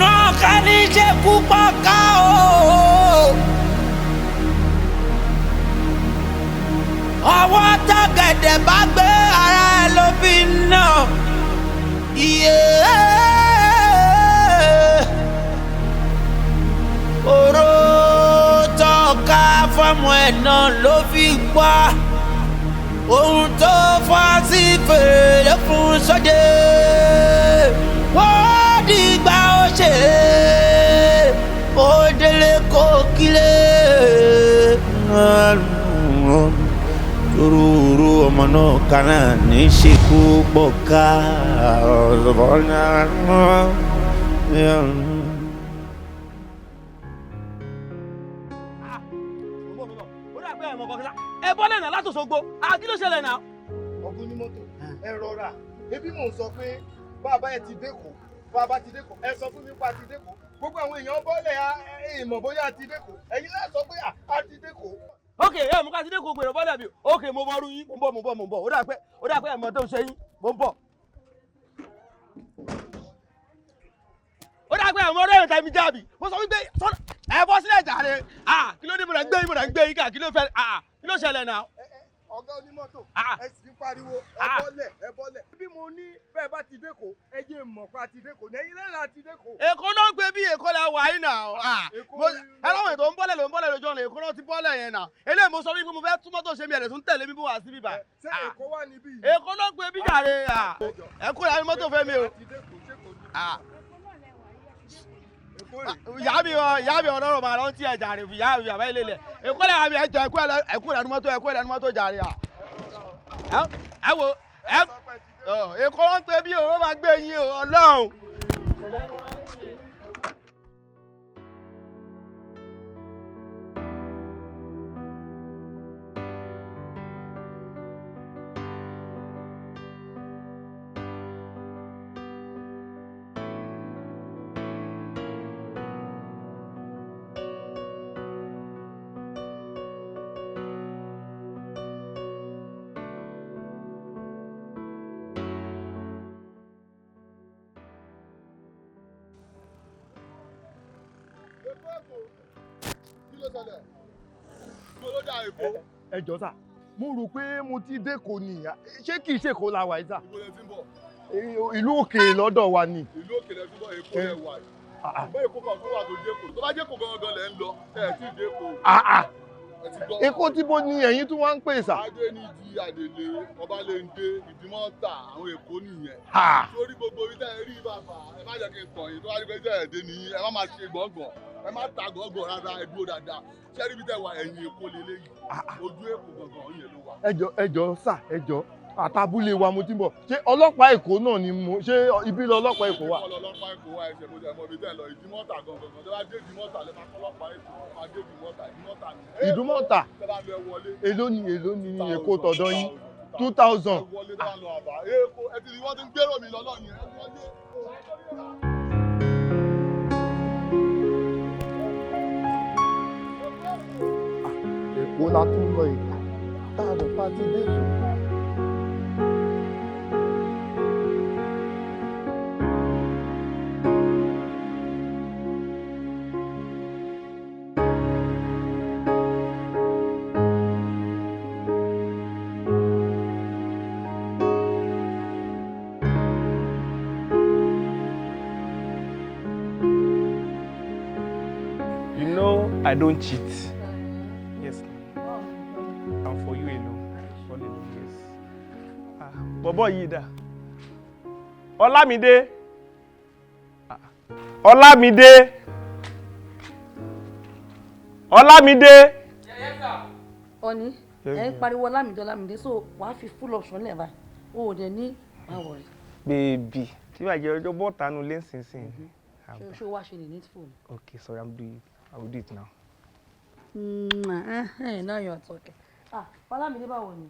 náà ká ní ṣekú pa ká o. Ọwọ́ tọ̀gẹ̀dẹ̀ bá gbé ara ẹ̀ ló fi nà. Iye oró tọ́ka fọ́mọ ẹ̀ náà ló fi pa ohun tó fọ́ sí fèrè fún sóde. Wọ́n dìgbà ó ṣe ó délé kó kílé. Toróró ọmọ náà kan náà ní í ṣekú pọ̀ ká. Ẹ bọ́lẹ̀ náà látòṣogbo, kí ló ṣẹlẹ̀ náà? Ọ̀gùn ní mọ́tò, ẹ rọra. Ebi mò ń sọ pé bàbá ẹ ti dẹ́kọ̀, bàbá ti dẹ́kọ̀, ẹ sọ fún mi pa ti dẹ́kọ̀. Gbogbo àwọn èèyàn bọ́lẹ̀, ìmọ̀ bóyá ti dẹ́kọ̀. Ẹ̀yin náà sọ pé a ti dẹ́kọ̀. Ok, ẹ mú ká ti dẹ́kọ̀, gbèrò bọ́lẹ̀ bí. Ok, mo mọ ọrú yín, mo ń bọ̀, mo ń bọ̀, mo ń bọ̀. Ó dà pé ẹ̀ mọ̀ tó ń ṣe yín, mo ń bọ̀. Ó dà pé ẹ̀ mọ̀ ọ̀rẹ́ ẹ̀ tàbí jáàbì. Mo sọ wípé ẹ bọ́ sílẹ̀ jàre. Kí ló dé? Mo rẹ̀ ń gbé yín, mo rẹ̀ ń gbé yín ká. Kí ló fẹ́? Kí ló ṣẹlẹ̀ náà? Ọ̀gá onímọ́tò, ẹ sì ń pariwo, ẹ bọ́lẹ̀, ẹ bọ́lẹ̀. Bí mo ní bẹ́ẹ̀ bá ti dẹ́kọ̀, ẹ jẹ́ mọ̀ pa ti dẹ́kọ̀. Ẹ̀yin náà ti dẹ́kọ̀. Èkó náà ń gbé bí, Èkó la wà yín náà. Ẹ lọ́wọ́ ètò ń bọ́lẹ̀ ló ń bọ́lẹ̀ lójú ọ̀nà. Èkó náà ti bọ́lẹ̀ yẹn náà. Eléyìí, mo sọ wípé mo fẹ́ tún mọ́tò ṣe, mi ẹ̀rẹ̀ tún tẹ̀lé mi bó wá síbí bá. Ṣé Èkó wà níbí yìí? Èkó náà ń gbé bí jàre. Ẹ kó ìyá mi mọ́tò fẹ́ mi o. Ìyá mi ọ, ìyá mi ọlọ́rọ̀ máa lọ tí ẹ jàre. Ìyá mi, bàbá ilé ilẹ̀ Èkó lẹ́yìn àmì ẹjọ́ ẹkú ìlànà mọ́tò, ẹkú ìlànà mọ́tò jàre. Ẹ wo ẹ, Èkó ló ń pè bí o, ó máa gbé yín o, Ọlọ́run. Kí ló ṣẹlẹ̀? Mo ló dà Èkó. Ẹ jọ sà, mo rò pé mo ti dẹ́kọ̀ ni. Ṣé kìí ṣe Èkó la wà yìí sà? Ibo lẹ ti ń bọ̀? Ìlú òkèèrè lọ́dọ̀ wa ni. Ìlú òkè lẹ ti ń bọ̀, Èkó lẹ wà yìí. Ṣùgbọ́n Èkó kan tó wà tó dẹ́kọ̀. Tó bá jẹ́kọ̀ gangan lẹ ń lọ, ẹ ti dẹ́kọ̀. Ẹ ti gbọ́. Èkó tí bo ni ẹ̀yin tún wá ń pè sà? Adéníjì, Àdèlé, Ọbalẹ́ndé, Ìdímọ́ta, àwọn Èkó nìyẹn. Sórí gbogbo ibi tẹ́ ẹ rí bàbá, ẹ má jẹ́ kí n tàn yín. Tó bá rí pé tẹ́ ẹ dé nìyí, ẹ má máa ṣe gbọ̀ngbọ̀n. Ẹ má ta gbọ̀ngbọ̀n rárá, ẹ dúró dáadáa. Ṣé rí ibi tẹ́ wà, ẹ̀yìn Èkó leléyìí. Ojú Èkó gangan yẹn ló wà. Ẹ jọ, ẹ jọ sà, ẹ jọ, àtàbúlé wa mo ti ń bọ̀. Ṣé ọlọ́pàá Èkó náà ni mo ṣé ibi lọ ọlọ́pàá Èkó wà? Ọlọ́pàá Èkó wà, ẹsẹ̀ mo jẹ́ mọ ibi tẹ́ ẹ lọ, Ìdímọ́ta gangan. Tó bá dé Ìdímọ́ta, lẹ máa kọ́ ọlọ́pàá Èkó. Ẹ máa dé Ìdímọ́ta, Ìdímọ́ta ni. Ìdúmọ̀tà. Tẹ́ bá lọ, ẹ wọlé. Èló ni Èkó tọ̀dọ̀ yín? 2,000. Ẹ wọlé tó bá lọ àbá. Èkó, ẹ ti rí wọ́n ti ń gbérò mi lọ́lọ́ yẹn. Ẹ wọlé. Èkó la tún lọ ìta tá a lọ pa ti dé Èkó. You know I don't cheat. Yes. I'm for you alone. All alone, yes. Ah, bọ̀bọ̀ yìí dà. Ọlámídé. Ah, Ọlámídé. Ọlámídé. Ọ̀ní Yes, ẹ ń ma'am. pariwo Ọlámídé, Ọlámídé, so wàá fi full option lẹ̀ báyìí, o ò dẹ̀ ní má worry. Baby. Tí wàá jẹ́ ọjọ́ bọ́ọ̀tà nu lé nísinsìnyí. Ṣé ṣé o wá ṣe lè ní phone? Okay, sorry, I'm doing it. I will do it now. Now you are talking. Ah, Ọlámídé, báwo ni?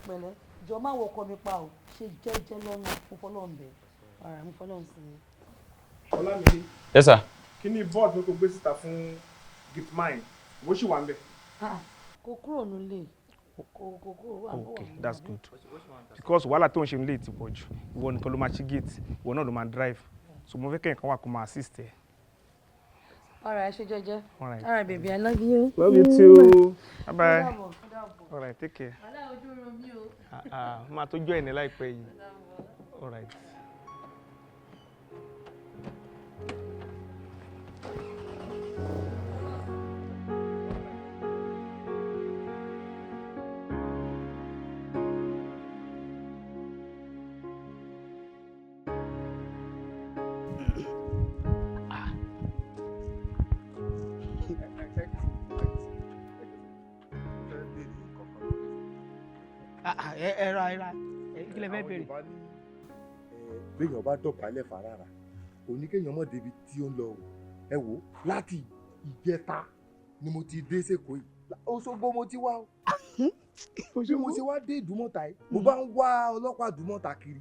Pẹ̀lẹ́, jọ, má wọ ọkọ mi pa o, ṣe jẹ́jẹ́ lọ́nà. Mo fọlọ́run bẹ̀ ẹ́, mo fọlọ́run sí i. Ọlámídé. Yes, sir. Kí ni board mi kò gbé síta fún gate mine? Bó ṣì wà ń bẹ̀? Ah, kò kúrò nílé, kò kúrò wà. Okay, that's good. Because wàhálà tó ń ṣe nílé ti pọ̀ jù. Ìwọ nìkan ló máa ṣí gate, ìwọ náà ló máa drive. So mo fẹ́ kẹ́yìn kan wà kó máa assist ẹ. All right, ṣe jẹ́jẹ́. All right. All right, baby, I love you. Love you too. Bye bye. Ó dàbọ̀, ó dàbọ̀. All right, take care. Wàhálà ojú ro mí o. Ah, ah, máa tó join ẹ láìpẹ́ yìí. All right. Ẹ ra ẹ ra kí lẹ fẹ́ béèrè. Béèyàn bá dọ̀bálẹ̀ fàràrà, òní kéèyàn mọ̀ débi tí ó ń lọ o. Ẹ wò ó, láti ìjẹta ni mo ti dé sÉkòó yìí. Òṣogbo mo ti wá o. Bí mo ṣe wá dé Ìdúmọ̀tà yìí, mo bá ń wá ọlọ́pàá Ìdúmọ̀tà kiri.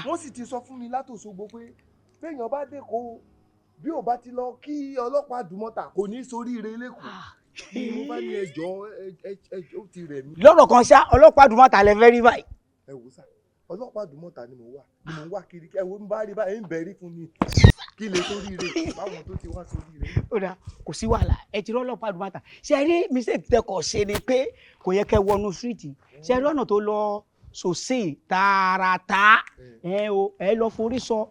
Wọ́n sì ti sọ fún mi látÒṣogbo pé béèyàn bá dÉkòó o, bí ò bá ti lọ kí ọlọ́pàá Ìdúmọ̀tà kò ní soríire lÉkòó. Mo bá ní ẹjọ́ ẹ ó ti rẹ̀ mí. Lọ́rọ̀ kan ṣá, ọlọ́pàá Ìdúmọ̀tà lẹ fẹ́ rí báyìí. Ẹ wò sá, ọlọ́pàá Ìdúmọ̀tà ni mò ń wà, ni mò ń wá kiri. Ẹ wo ń bá rí báyìí ń bẹ̀rí fún mi kí lè sóríire báwọn tó ti wá sóríire. Ó dáa, kò sí wàhálà, ẹ ti rí ọlọ́pàá Ìdúmọ̀tà. Ṣe rí mistake tẹkọ̀ ṣe ni pé kò yẹ kẹ́ wọnú street. Ṣe rí ọ̀nà tó lọ sòsè tààràtà, ẹ o ẹ lọ forí sọ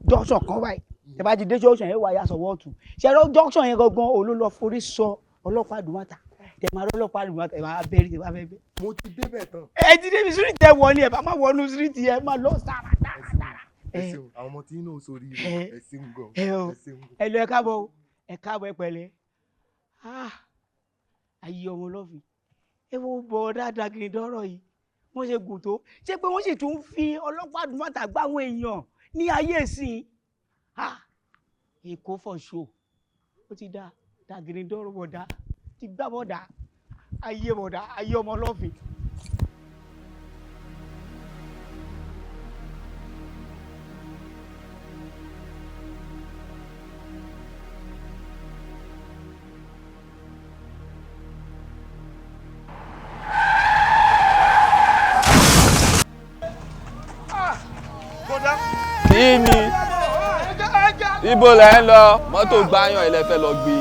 junction kan báyìí. Tẹ bá ti dé junction yẹn, wà yà sọ̀wọ́ ọ̀tún. Ṣe rí junction yẹn gangan òun ló lọ forí sọ ọlọ́pàá Ìdúmọ̀tà. Tẹ máa rí ọlọ́pàá Ìdúmọ̀tà, ẹ máa bẹ́rí tẹ bá fẹ́ bẹ́. Mo ti débẹ̀ tán. Ẹ ti débi street ẹ wọ ni, ẹ bá má wọnú street yẹn, má lọ tààràtà. Ẹ ṣeun, àwọn ọmọ tí inú sóríire, ẹ ṣeun gan, ẹ o ẹ ṣeun gan. Ẹ lọ, ẹ káàbọ̀ o, ẹ káàbọ̀, ẹ pẹ̀lẹ́. Ah, ayé ọmọ lọ́fìn, ẹ wo bọ̀ dáadáa kiri dọ́rọ̀ yìí wọ́n ṣe gùn tó ṣé pé wọ́n sì tún fi ọlọ́pàá Ìdúmọ̀tà gbá àwọn èèyàn ní ayé ìsìn. Ah, Èkó for sure, ó ti dá dàgìrì dọ́rọ̀ bọ̀dá ti gbá bọ̀dá, ayé bọ̀dá, ayé ọmọ lọ́fìn. Kí ni ibo lẹ ń lọ? Mọ́tò gbáyàn ilẹ̀ fẹ́ lọ gbé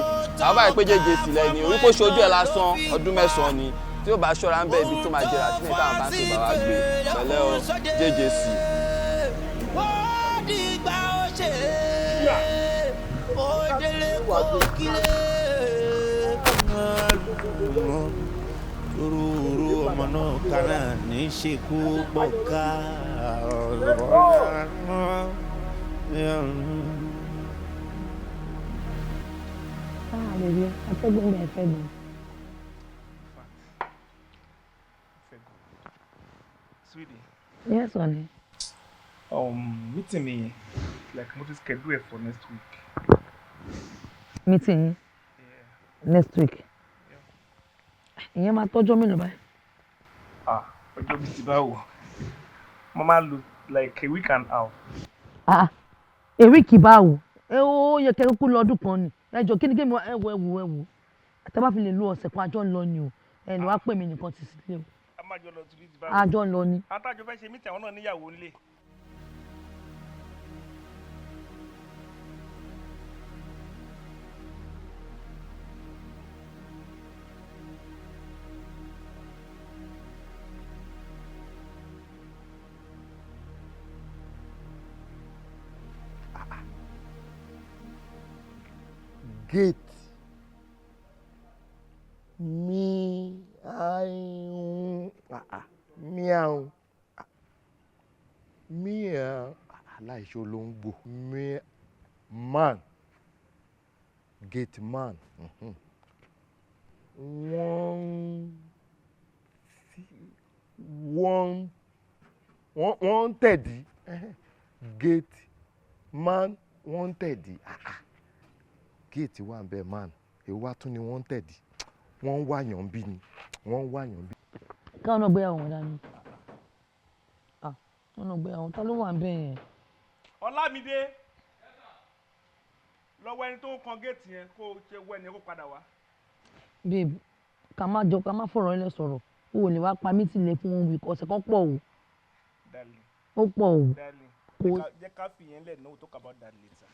àwọn báyìí pé jẹjẹ sílẹ̀ ni orí kò ṣojú ẹ̀ lásán. Ọdún 9 ni tí ó bá ṣọ́ra ń bẹ ibi tó máa jẹrà sí ní táwọn bá ń tó bá wa gbé pẹ̀lẹ́ o jẹjẹ sí. Ó dìgbà ó ṣe ó délé kó kílé. Rúurú ọmọ náà kárà ní í ṣekú pọ̀ ká. Ah, baby, atẹ́gùn bẹ́ẹ̀ fẹ́ gan. Sweetie. Yes, honey. Meeting me, like, mo ti schedule for next week. Meeting yín next week. Ìyẹn máa tọ́jọ́ mélòó báyìí? Ah, ọjọ́ bíi ti báwo? Mo máa lò like a week and a half. Ah, a week báwo? Ẹ ó yẹ kẹ́ kúkú lọ́dún kan ni. Ẹ jọ kí ni kí mi ẹ wo ẹ wo ẹ wo. Tẹ́ bá fi lè lo ọ̀sẹ̀ kan, àjọ ń lọ ni o. Ẹ lè wá pè mí nìkan ti sílé o. A máa jọ lọ tìbí ti báwo? Àjọ ń lọ ni. Àtàjọ fẹ́ ṣe meeting, àwọn náà níyàwó ńlé. Gate mi ahun miau miau aláìṣe olóńgbò mi man gate man, wọ́n wọ́n wọ́n ń tẹ̀dí gate man wọ́n ń tẹ̀dí gate wà ń bẹ man, èwo wá tún ni wọ́n ń tẹ̀dí, wọ́n ń wáyàn bí ni wọ́n ń wáyàn bí. Káwọn náà gbé àwọn dání. Ah, wọn náà gbé àwọn, ta ló wà ń bẹ̀ yẹn? Ọlámídé, lọ́wọ́ ẹni tó ń kan géètì yẹn kó o ṣe wọ ẹni kó padà wá. Babe, ká má jọ ká má fọ̀rọ̀ ilẹ̀ sọ̀rọ̀, o ò lè wá pa mí tìlẹ̀ fún 1 week, ọ̀sẹ̀ kan pọ̀ o. Darling. Ó pọ̀ o. Darling. Kò Jẹ́ ká fi yẹn lẹ̀ náà, we'll talk about that later.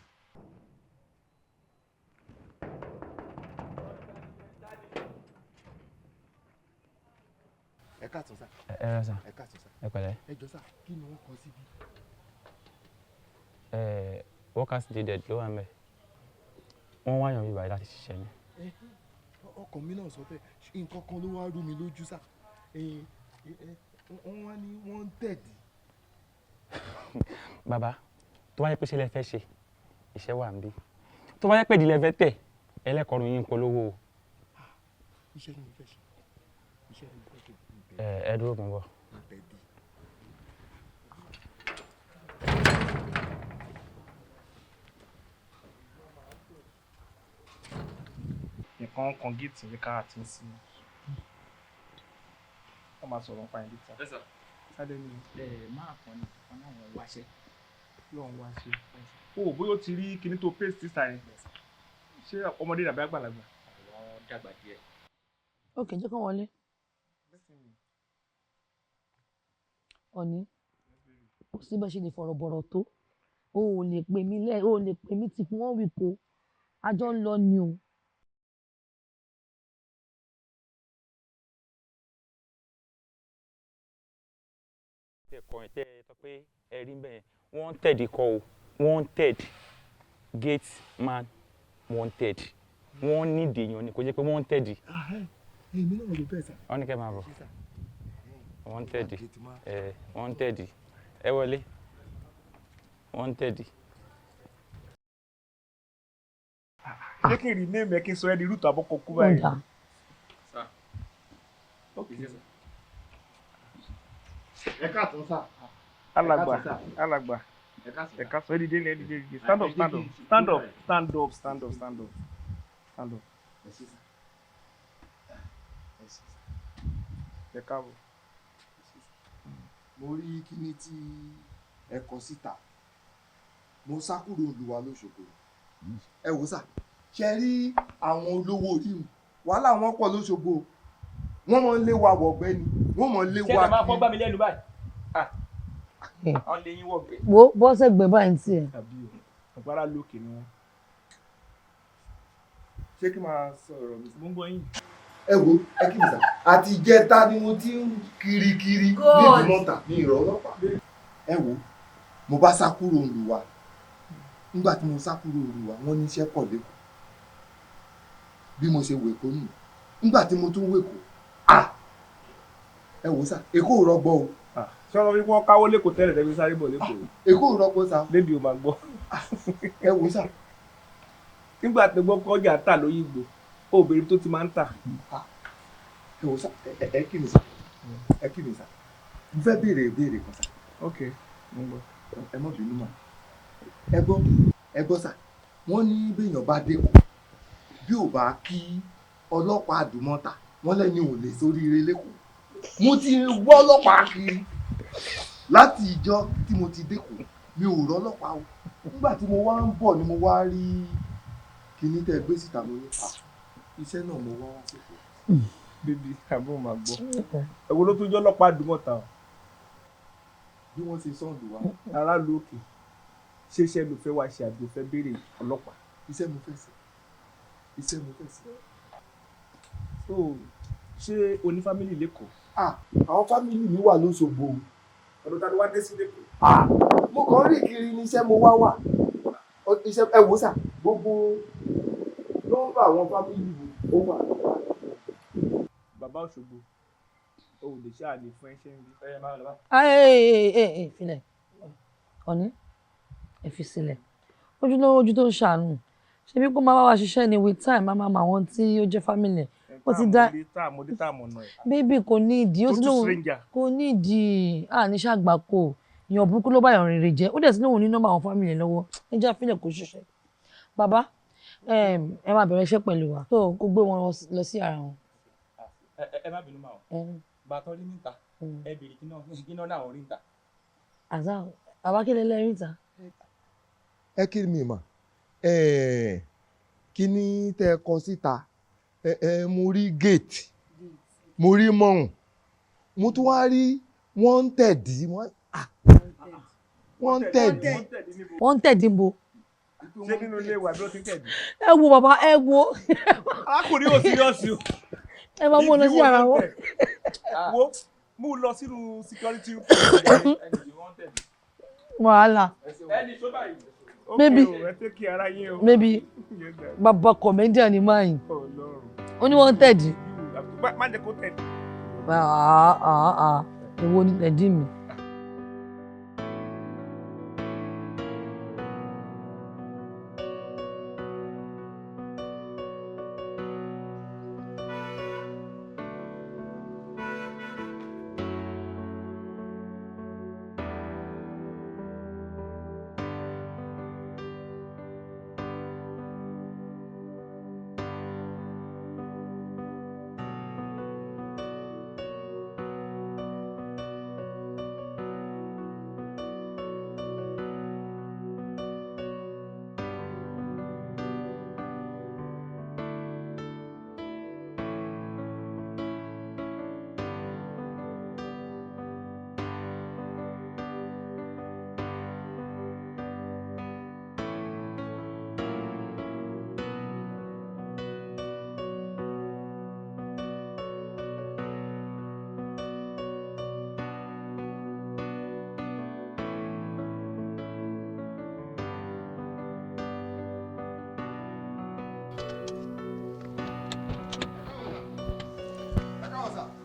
Ẹ káàsán sá. Ẹ rà sà. Ẹ káàsán sá. Ẹ pẹ̀lẹ́. Ẹ jọ sá, kí ni wọ́n kọ síbí? Ẹ workers needed ló wà ń bẹ̀. Wọ́n wáyàn bíbá yìí láti ṣiṣẹ́ ni. Ọkàn mi náà sọ bẹ́ẹ̀, nǹkan kan ló wá rú mi lójú sá. Wọ́n wá ní wọ́n ń tẹ̀dí. Bàbá, tó bá yẹ pé ṣe lẹ fẹ́ ṣe, iṣẹ́ wà ń bí. Tó bá yẹ pé ìdílé fẹ́ tẹ̀, ẹlẹ́kọ̀ọ́rùn yín ń polówó o. Iṣẹ́ ni mo fẹ́ ṣe. Iṣẹ́ ni mo fẹ́ ṣe. Ẹ dúró, mo ń bọ̀. Tẹ̀dí. Nǹkan kan géètì ní ká àti sí wọ́n máa sọ̀rọ̀ nípa ìdíta. Sáré ni Ẹ máa kàn ní wọn náà wọ́n wáṣẹ́. Lọ́n wá ṣe. O ò bóyá ó ti rí kinní tó paste sísá yẹn. Ṣé ọmọdé dàbí àgbàlagbà? Wọ́n dàgbà díẹ̀. Ok, jẹ́ kán wọlé. Ọ̀ní, kò sí bá ṣe lè fọ̀rọ̀ bọ̀rọ̀ tó. O ò lè pè mí lẹ́, o ò lè pè mí ti fún wọn wí ko. A jọ ń lọ ni o. Tẹ kọrin tẹ ẹ sọ pé ẹ rí bẹ́ẹ̀, wanted kọ́ o, wanted gate man wanted, wọ́n nídìí èèyàn ni, kò jẹ́ pé wanted. Èmi náà ló bẹ́ẹ̀ sá. Wọ́n ní kẹ́ máa bọ̀. Wanted, ẹ wanted, ẹ wọlé, wanted. Ṣé kí n rí name ẹ kí n sọ ẹ́ di rúùtù àbọ̀kọ̀ kú báyìí? Ẹ káàsán sá. Alàgbà, alàgbà, ẹ káàsán, ẹ dìde, ẹ dìde, ẹ dìde, stand up, stand up, stand up, stand up, stand up, stand up, stand up. Ẹ káàbọ̀. Mo rí kíní tí ẹ kọ síta. Mo sá kúrò Olúwa lóṣogbo. Ẹ wò sá, ṣe rí àwọn olówó orí mi, wàhálà wọn pọ̀ lóṣogbo. Wọ́n mọ̀ ń lé wa wọ̀gbẹ́ ni, wọ́n mọ̀ ń lé wa. Ṣé ẹ máa fọ́ gbá mi lẹ́nu báyìí? Àwọn lè yín wọ̀gbẹ́. Wo bọ́sẹ̀ gbẹ báyìí ní tiẹ̀. Àbí o, àgbára lókè ni wọ́n. Ṣé kí n máa sọ̀rọ̀ mi? Mo ń gbọ́ yín. Ẹ wo, ẹ kí mi sà, àti ìjẹta ni mo ti ń kiri kiri ní Ìdúmọ̀tà ní ìrọ̀ ọlọ́pàá. Ẹ wo, mo bá sá kúrò Olúwa. Nígbà tí mo sá kúrò Olúwa, wọ́n ní iṣẹ́ pọ̀ lẹ́kọ̀ọ́. Bí mo ṣe wèkó nù. Nígbà tí mo tún wèkó, ẹ wò sá, Èkó ò rọgbọ o. Ṣé wọ́n fi wọ́n káwọ́ lẹ́kọ̀ọ́ tẹ́lẹ̀ tẹ́lẹ̀ sáré bọ̀ lẹ́kọ̀ọ́? Èkó ò rọgbọ sá. Lébi ò máa gbọ́. Ẹ wò sá. Nígbà tó gbọ́ kọjá tà lóyìnbó, obìnrin tó ti máa ń tà. Ẹ wò sá, ẹ kí mi sá, ẹ kí mi sá. Mo fẹ́ béèrè ìbéèrè kan sá. Ok, mo gbọ́. Ẹ má bínú mà. Ẹ gbọ́, ẹ gbọ́ sá. Wọ́n ní béèyàn bá dé kù, bí ò bá kí ọlọ́pàá àdùmọ̀tà, wọ́n lẹ́ni ò lè sóríire lẹ́kọ̀ọ́. Mo ti wọ́ ọlọ́pàá kiri láti ìjọ tí mo ti dẹ́kọ̀, mi ò rọ́ ọlọ́pàá o. Nígbà tí mo wá ń bọ̀ ni mo wá rí kinní tẹ́ gbé síta, mo ní iṣẹ́ náà mo wá wá sípò. Bébí, àbúrò máa gbọ́. Ẹ̀wọ̀n ló tún jẹ́ ọlọ́pàá àdùmọ̀tà o. Bí wọ́n ṣe sọ́ọ̀lù wa. Aráàlú òkè, ṣé iṣẹ́ ló fẹ́ wá ṣe àbí o fẹ́ béèrè ọlọ́pàá? Iṣẹ́ mo fẹ́ ṣe. Iṣẹ́ mo fẹ́ ṣe. So, ṣé o ní fámìlì lẹ́kọ̀ọ́? Àwọn fámìlì mi wà lóṣogbo. Ọ̀dọ̀ ta ló wá dé sí lẹ́kọ̀ọ́? Mo kàn rí kiri ní iṣẹ́ mo wá wà. Iṣẹ́ ẹ wò sà, gbogbo nọ́mbà àwọn fámìlì mi ó wà. Bàbá Òṣogbo, o ò lè ṣáà lè fún ẹṣẹ́ ń bí. Ẹ filẹ̀, Ọ̀ní, ẹ fi sílẹ̀. Ojúlówó ojú tó ń ṣàánú. Ṣebí kó máa bá wa ṣiṣẹ́ ni, with time, máa máa mọ àwọn tí ó jẹ́ fámìlì ẹ̀. Ó ti dá. Bébì kò ní ìdí, ó ti lóun kò ní ìdí, à ní ṣàgbákò. Èèyàn burúkú ló bá èèyàn rere jẹ́. Ó dẹ̀ ti lóun ní nọ́mbà àwọn fámìlì lọ́wọ́. Ẹ jẹ́ àfilẹ̀ kó ṣiṣẹ́. Bàbá, ẹ máa bẹ̀rẹ̀ iṣẹ́ pẹ̀lú wa. Tó kó gbé wọn lọ sí ara wọn. Ẹ má bínú máa o. Bàtọ́ rí níta, ẹ bèrè kí náà náà rí níta. Àṣà, bàbá kí lẹ lẹ́rìí níta? Ẹ kí mi mà, kí ni tẹ́ ẹ kọ síta? Mo rí gate, mo rí mọ̀hún, mo tún wá rí wọ́n ń tẹ̀dí, wọ́n ń tẹ̀dí. Wọ́n ń tẹ̀dí bo. Ṣé nínú ilé wa bí wọ́n ti ń tẹ̀dí? Ẹ wo bàbá, ẹ wo. Arákùnrin ò serious o. Ẹ máa mú un lọ sí yàrá wọn. Wo mú un lọ sínú security. Wàhálà. Maybe. Ẹ take care ara yín o. Maybe bàbá comedian ni máa yìí. Ó ní wọ́n tẹ̀dí. Má jẹ́ kó tẹ̀dí. Ah ah ah, èwo ni tẹ̀dí mi?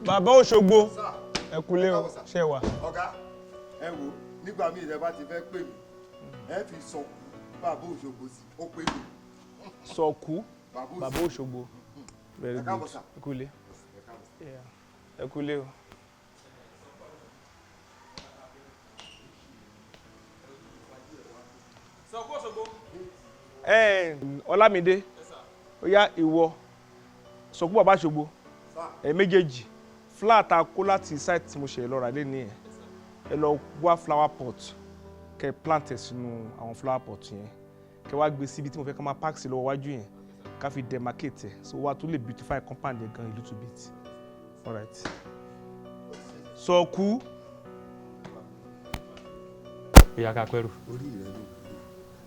Bàbá Òṣogbo, ẹ kúlé o, ṣe wà. Ọ̀gá, ẹ wo, nígbà míì rẹ bá ti fẹ́ pè mí, ẹ fi sọ̀kú Bàbá Òṣogbo sí, ó pè mí. Sọ̀kú Bàbá Òṣogbo. Very good. Ẹ kúlé. Ẹ kúlé o. Sọ̀kú Òṣogbo. Ọlámídé, ó yá ìwọ, Sọ̀kú Bàbá Òṣogbo, ẹ méjèèjì. Flower ta kó láti site tí mo ṣe lọ rà lé ní ẹ, ẹ lọ wá flower pot, kẹ plant ẹ sínú àwọn flower pot yẹn, kẹ wá gbé síbi tí mo fẹ́ ká máa park sí lọ́wọ́ wájú yẹn, ká fi demarcate ẹ, so wá tó lè beautify compound yẹn gan a little bit. Alright. Sọ̀kú. Ìyá ká pẹ́rù. Orí rẹ ló wúlò,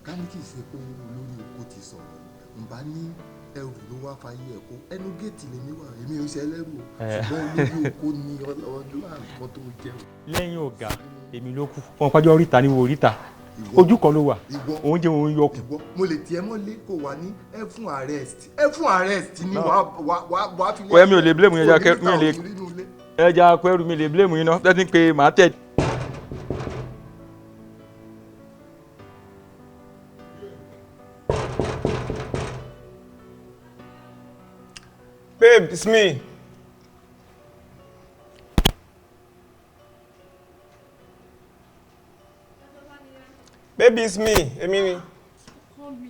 ká ní kì í ṣe pé olórí oko ti sọ̀rọ̀, ǹbá ní ẹrù ló wá fàyè ẹ̀ kó ẹnu géètì lèmi wà, èmi ò ṣe ẹlẹ́rù o, ṣùgbọ́n olórí oko ni ọlọ́run nǹkan tó jẹ́ o. Lẹ́yìn ọ̀gá èmi ló kù. Wọn pàjọ oríta ni wo oríta, ojú kan ló wà, òun jẹ́ òun yọkù. Ìwọ mo lè tiẹ̀ mọ́lé kó wà ní ẹ fún arrest, ẹ fún arrest ni wàá fi lé. Wẹ́ẹ́ mi ò lè blame yín, ẹja pẹ́rù mi lè blame yín náà, tẹ́tí pé màá tẹ̀. Babe, it's me. Baby, it's me. Èmi ni. Call me.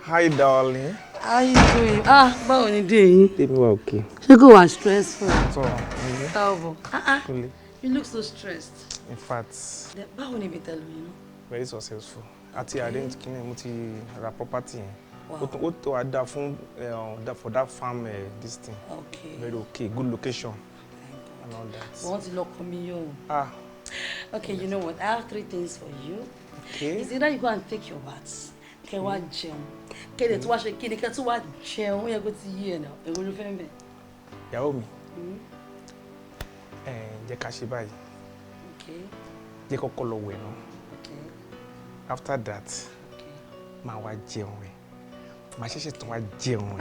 Hi, darling. How you doing? Ah, báwo ni dé yín? Tèmi wà okay. Ṣé kò wá stressful? So, Táwọn. Ah ah. You look so stressed. In fact. Báwo ni ibi tẹ̀lé yín náà? Very successful. Àti arrange kí ni mo ti ra property yẹn. Ó tó wá dáa fún for that farm this thing. Okay. Very okay. Good location. And all that. Wọ́n ti lọ kọ́ mi yọ. Ah. Okay, you know what? I have 3 things for you. Okay. It's either you go and take your bath. Kẹ́ wá jẹun. Kẹ́ dẹ̀ tún wá ṣe kí ni kẹ́ tún wá jẹun. Ó yẹ kó ti yí ẹ̀ náà. Èwo ló fẹ́ mẹ́? Ìyàwó mi. Jẹ́ ká ṣe báyìí. Jẹ́ kọ́kọ́ lọ wẹ̀ náà. After that, máa wá jẹun ẹ̀. Màá ṣẹ̀ṣẹ̀ tún wá jẹun ẹ̀.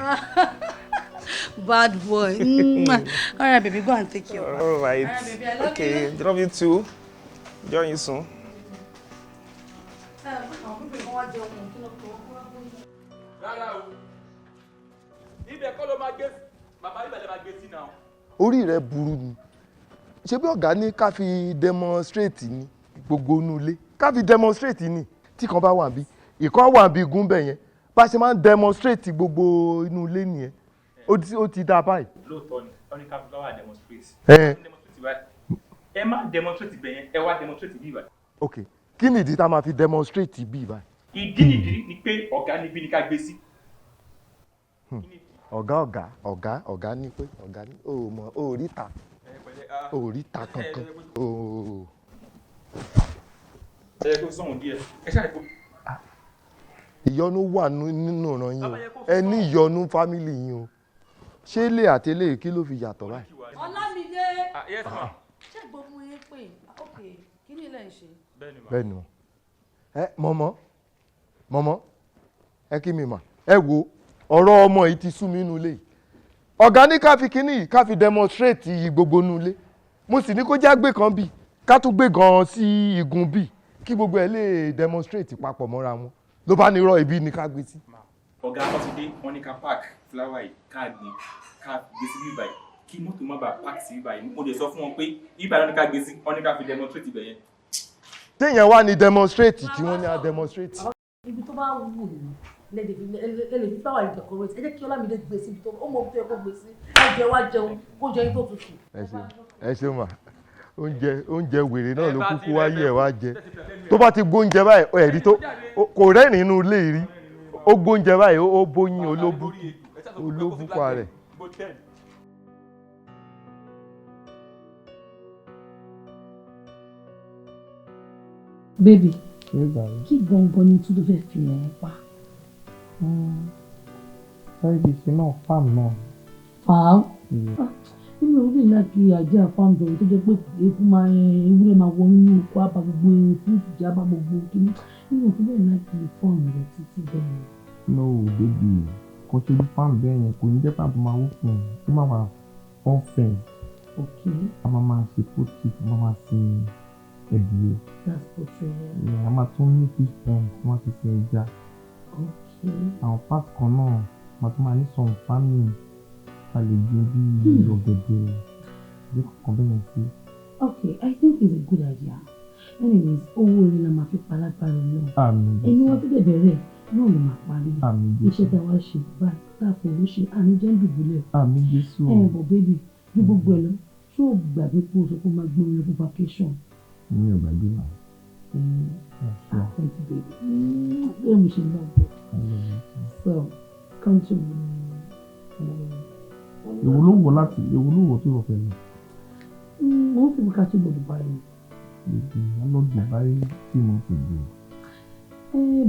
Bad boy. All right, baby, go and take your bath. All right. All right, baby, I love okay, you. Love you too. Join you soon. Rárá o, ibẹ̀ kọ́ ló máa gbé, bàbá ibẹ̀ lè máa gbé sí náà. Orí rẹ burú ni. Ṣé bí ọ̀gá ní ká fi demonstrate ni gbogbo inú ilé, ká fi demonstrate ni tí kan bá wà bí ìkan wà bí igun bẹ̀ yẹn, bá ṣe máa ń demonstrate gbogbo inú ilé nìyẹn, ó ti dá báyìí. Lóòótọ́ ni, wọ́n ní ká fi flower demonstrate. Ẹ má demonstrate bẹ̀ yẹn, ẹ wá demonstrate bí báyìí. Ok, kí ni ìdí tá a máa fi demonstrate bí báyìí? Ìdí nìdí ni pé ọ̀gá níbí ni ká gbé sí. Ọ̀gá ọ̀gá ọ̀gá ọ̀gá ní pé ọ̀gá ní o mọ̀ o ríta o ríta kankan o. Ẹ kó sọ̀hún díẹ̀, ẹ ṣáà kó. Ìyọnu wà nínú ìran yín o, ẹ ní ìyọnu fámìlì yín o. Ṣé ilé àti ilé kí ló fi yàtọ̀ báyìí? Ọlámídé. Yes ma. Ṣé gbogbo yín pè? Ok, kí ni ilé ń ṣe? Bẹ́ẹ̀ ni o. Ẹ mọ̀mọ́ mọ̀mọ́ ẹ kí mi mà. Ẹ wo ọ̀rọ̀ ọmọ yìí ti sú mi nínú ilé yìí. Ọ̀gá ní ká fi kíní yìí ká fi demonstrate yìí gbogbo nínú ilé. Mo sì ní kó já gbé kan bíi ká tún gbé gan-an sí igun bíi kí gbogbo ẹ lè demonstrate papọ̀ mọ́ra wọn. Ló bá ní irọ́ ibi ni ká gbé sí. Ọ̀gá wọn ti dé, wọ́n ní ká park flower yìí, ká gbé sí bíbá yìí kí mọ́tò má bàa park sí bíbá yìí. Mo lè sọ fún wọn pé bíbá yìí ní ká gbé sí, wọ́n ní ká fi demonstrate ibẹ̀ yẹn. Téèyàn wá ní demonstrate tí wọ́n ní á demonstrate. Ibi tó bá wù mí lè fi flower yìí decorate. Ẹ jẹ́ kí Ọlámídé gbé sí ibi tó ó mọ ibi tó yẹ kó gbé sí. Ẹ jẹ wá jẹun, kó jẹ yín tó tutù. Ẹ ṣe mà, oúnjẹ wèrè náà ló kúkú wáyé ẹ wá jẹ. Tó bá ti gbóúnjẹ báyìí, ẹ̀rí tó kò rẹ́rìn inú ilé rí. Ó gbóúnjẹ báyìí, ó bóyín olóbùkún rẹ̀. Baby, kí gangan ni tún tó fẹ́ fi ẹ̀ pa? Sáré kìí ṣe náà farm náà. Farm? Nínú orí láti àjẹ́ farm jọ̀wọ́ tó jẹ́ pé eku máa ewúrẹ́ máa wọ inú oko á bá gbogbo fúrúùtù jẹ́ á bá gbogbo kíní. Nínú òfin bẹ́ẹ̀ láti farm rẹ̀ títí bẹ́ẹ̀. No baby, kò ṣe bí farm bẹ́ẹ̀ yẹn, kò ní jẹ́ farm tó máa wó fún un, ó máa wà all fenced. Okay. A máa máa ṣe poultry, a máa máa sin ẹdìyẹ. That's poultry. Yeah, a máa tún ní fish pond tí wọ́n ti sin ẹja. Okay. Àwọn part kan náà, a tún máa ní some farming a lè gbin bí ọ̀gẹ̀dẹ̀ bí kankan bẹ́ẹ̀ yẹn sí. Okay, I think it's a good idea. Anyways, owó orí la máa fi pa lágbára náà. Àmín. Ẹni wá tó dẹ̀ bẹ̀rẹ̀ náà ló máa parí. Àmín Jésù. Iṣẹ́ tá a wá ṣe báyìí tá a fòrò ṣe àní jẹ́ ń dùbúlẹ̀. Àmín Jésù. Ẹ bọ̀ baby, ju gbogbo ẹ lọ, ṣé o gbàgbé pé o sọ pé o máa gbé omi lọ fún vacation? Mi ò gbàgbé náà. Thank you, baby. Bẹ́ẹ̀ mo ṣe love you. So, come to me. Èwo ló wọ̀ láti èwo ló wọ̀ tó wọ̀ fẹ́ lọ? Mo ń fi ká tó lọ Dubai. Baby, a lọ Dubai 3 months ago.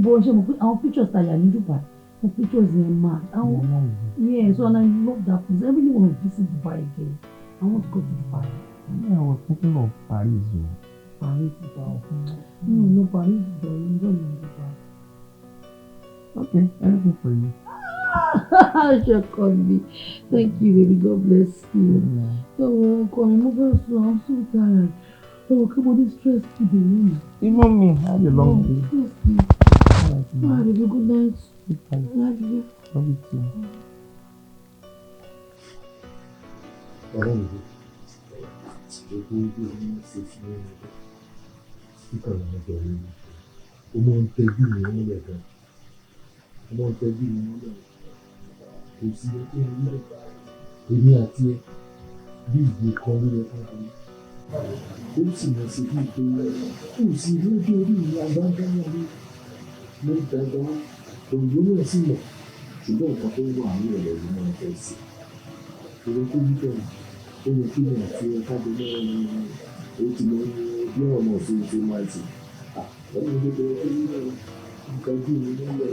Bọ̀ ṣe mọ̀ pé àwọn pictures ta yà ní Dubai, àwọn pictures yẹn máa. Yeah, so and I love that place. I really want to visit Dubai again. I want to go to Dubai. Yeah, I was thinking of Paris o. Paris, Dubai. No, Paris, Dubai. You don't know Dubai. Okay, anything for you. Ṣọkọ mi, thank you, baby. God bless you. Oh, ọkọ mi, mo fẹ́ sùn. I'm so tired. Oh, come on, this stress today. Even me, I had a long day. Yes, please. All right, baby. Good night. Love you. Love you too. Ọ̀rẹ́ mi, gbogbo ibi ọmọ ṣe fún mi kíkọ̀ lọ́wọ́ bẹ̀rẹ̀ mi. Ó máa ń tẹ́jú mi mọ́lẹ̀ gan. Ó máa ń tẹ́jú mi mọ́lẹ̀. Kò sí ẹgbẹ́ mi lẹ̀. Èmi àti ẹ bí ìgbé kan ló yẹ fún mi. Ó sì mọ̀ sí bí pé kò sí lójú orí mi agbáńdáyà mi. Mo dàgbà òyìnbó náà sì mọ̀ ṣùgbọ́n nǹkan tó wà ní ọ̀rọ̀ yìí máa ń fẹ́ sí. Ìrẹ́ tó yí bẹ̀rẹ̀ ó yẹ kí mi àti ẹ kájọ mọ́ ó ti mọ bí ọ̀nà òfin ṣe máa ṣe. Ọ̀rẹ́ mi tó bẹ̀rẹ̀ tó yí bẹ̀rẹ̀ nǹkan ojú mi lọ́lẹ̀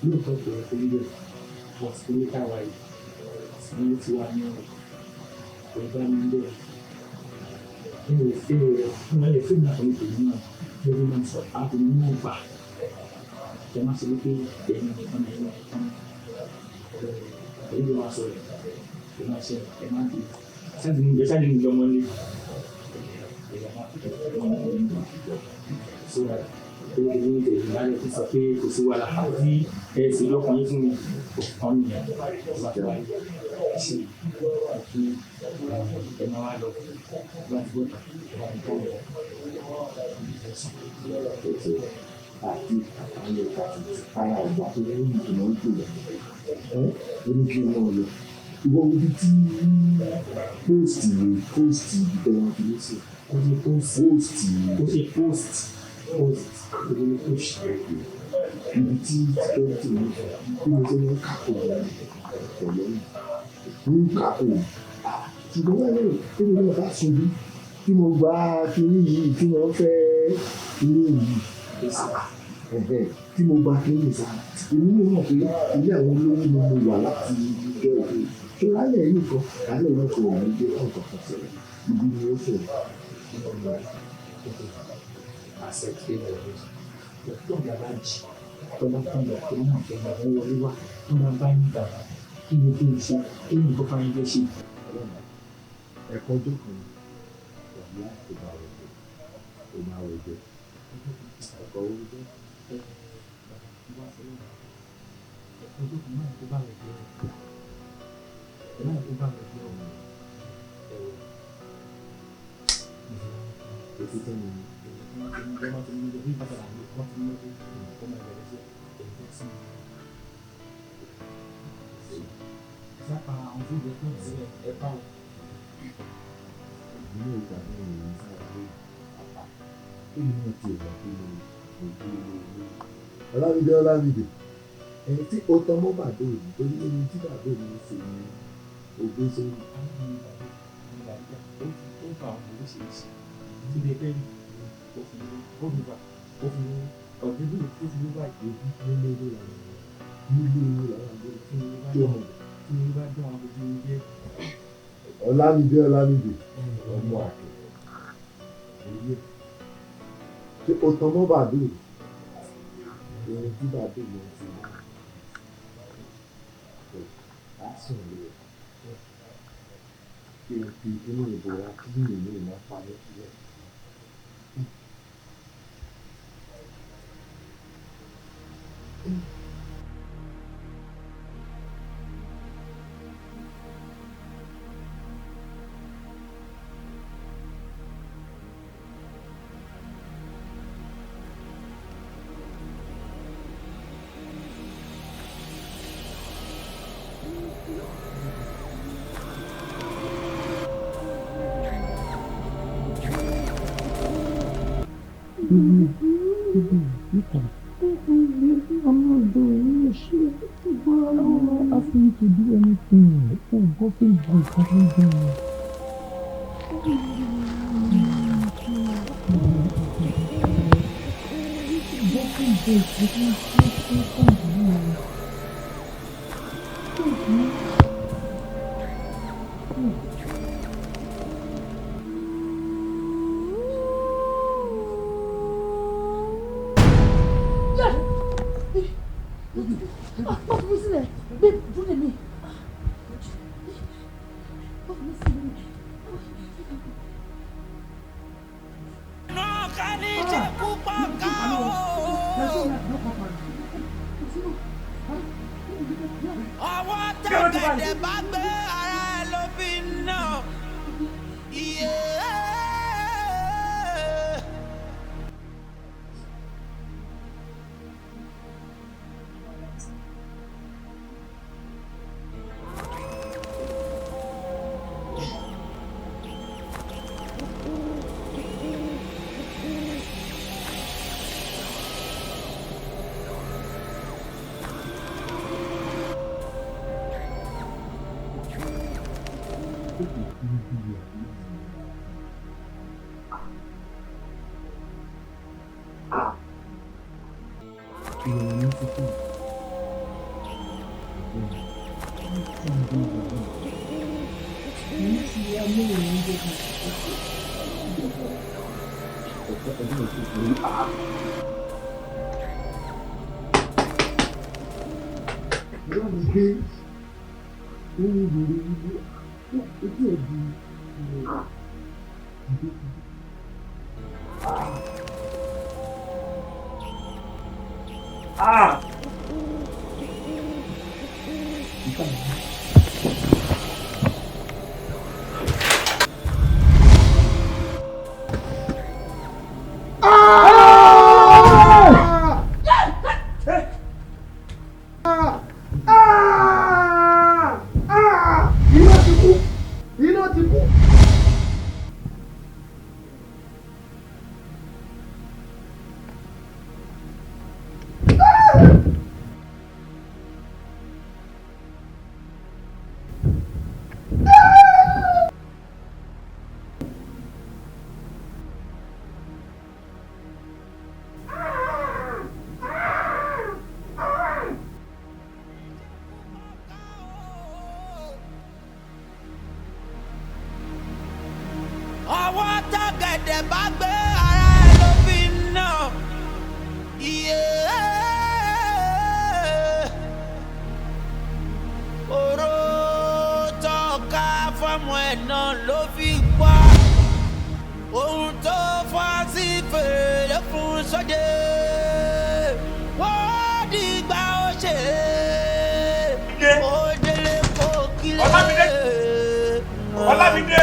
lóòótọ́ bẹ̀rẹ̀ tó yí bẹ̀rẹ̀ wọ́n ti ní káwa yìí ní tiwa ní ọ̀rọ̀ bá mi bẹ̀rẹ̀. Mi ò fẹ́ mo lè fẹ́ mi àtọ̀lẹ́ tèmi náà lórí máa ń sọ àti nínú ọgbà. Ẹ má sọ wípé ẹ̀yin nìkan náà ẹ̀yin nìkan ẹ̀yin ló máa sọ rẹ̀ ẹ má ṣe ẹ má di sáàtì ní ìjọ sáàtì ní ìjọ mọ́lé. So that pé ní tèmi bá lè sọ pé kò sí wàhálà àti ẹ sì lọ́kàn yín fún mi kò kàn nìyẹn tó bá ti wáyé ṣe kí ẹ máa wá lọ bá ti bọ́ta bá ti bọ́ lọ. Àti àwọn ẹ̀ka ara ọ̀gbà tó ní ìtumọ̀ ń pè ẹ́ ó ní kí wọ́n lọ. Ìwọ ibi tí póòsì póòsì ìbẹ̀rẹ̀ wọn fi lé sí. Ó ṣe póòsì ó ṣe post post ó ní push. Ibi tí security mi bí mo ṣe máa ń kàkó wọn. pọ̀ lọ́rùn ní kàkó. Ṣùgbọ́n wọ́n lè tí mo náà bá ṣubú tí mo gba kinní yìí tí mo fẹ́ kinní yìí tí mo gba kinní sára, èmi náà mọ̀ pé ilé àwọn olówó ni mo wà láti ìjọ ìpè. Ṣé lálẹ́ yìí kan lálẹ́ yìí kan ò ní jẹ́ ọ̀kan kan sọ̀rọ̀ ibi ni ó sọ̀rọ̀. Àṣẹ tí ó lọ tó ń bá jì tó bá tán lọ tó náà fẹ́ máa wọlé wá tó máa bá yín bàbá kí ni kí n ṣe kí ni kó fáyín fẹ́ ṣe. Ẹ̀kọ́ ọjọ́ kan wà ní kò bá wẹ̀ jẹ kò bá wẹ̀ jẹ ẹ̀kọ́ owó jẹ. Ẹ̀kọ́ ọjọ́ kan náà kó bá wẹ̀ jẹ ẹ̀ náà kó bá wẹ̀ jẹ ọ̀hún ẹ̀wọ̀. Ètò tán ni. Inú ìgbà náà ni mo sára rí bàbá tó ní wọn ti wà pé mo gbé owó. Ọlámídé Ọlámídé ẹni tí ó tán mọ́ bàbá òní tó ní ẹni tí bàbá òní ń ṣe ni ògbé sórí. Ọlámídé Ọlámídé ọmọ àkè ṣé o tan mọ́ bàbá òní ẹni tí bàbá òní ń ṣe ni á sùn lé kí n fi inú ìbora kí nìyí ìmọ̀ pa mí sílẹ̀. I'm not doing shit. I'm not asking you to do anything. Oh, go Facebook, go Ọwọ́ tẹ̀gẹ̀dẹ̀ bá gbé ara ẹ̀ ló fi nà. Iná ti kú. Ọwọ́ tọ́gẹ̀dẹ̀ bá gbé ara ẹ̀ ló fi nà. Iye oró tọ́ka fọ́mọ ẹ̀ náà ló fi pa. Ohun tó fọ́ sí fèrè fún sóde. Wọ́n dìgbà ó ṣe é. Ó délé kó kílẹ̀. Ọlámídé. Ọlámídé.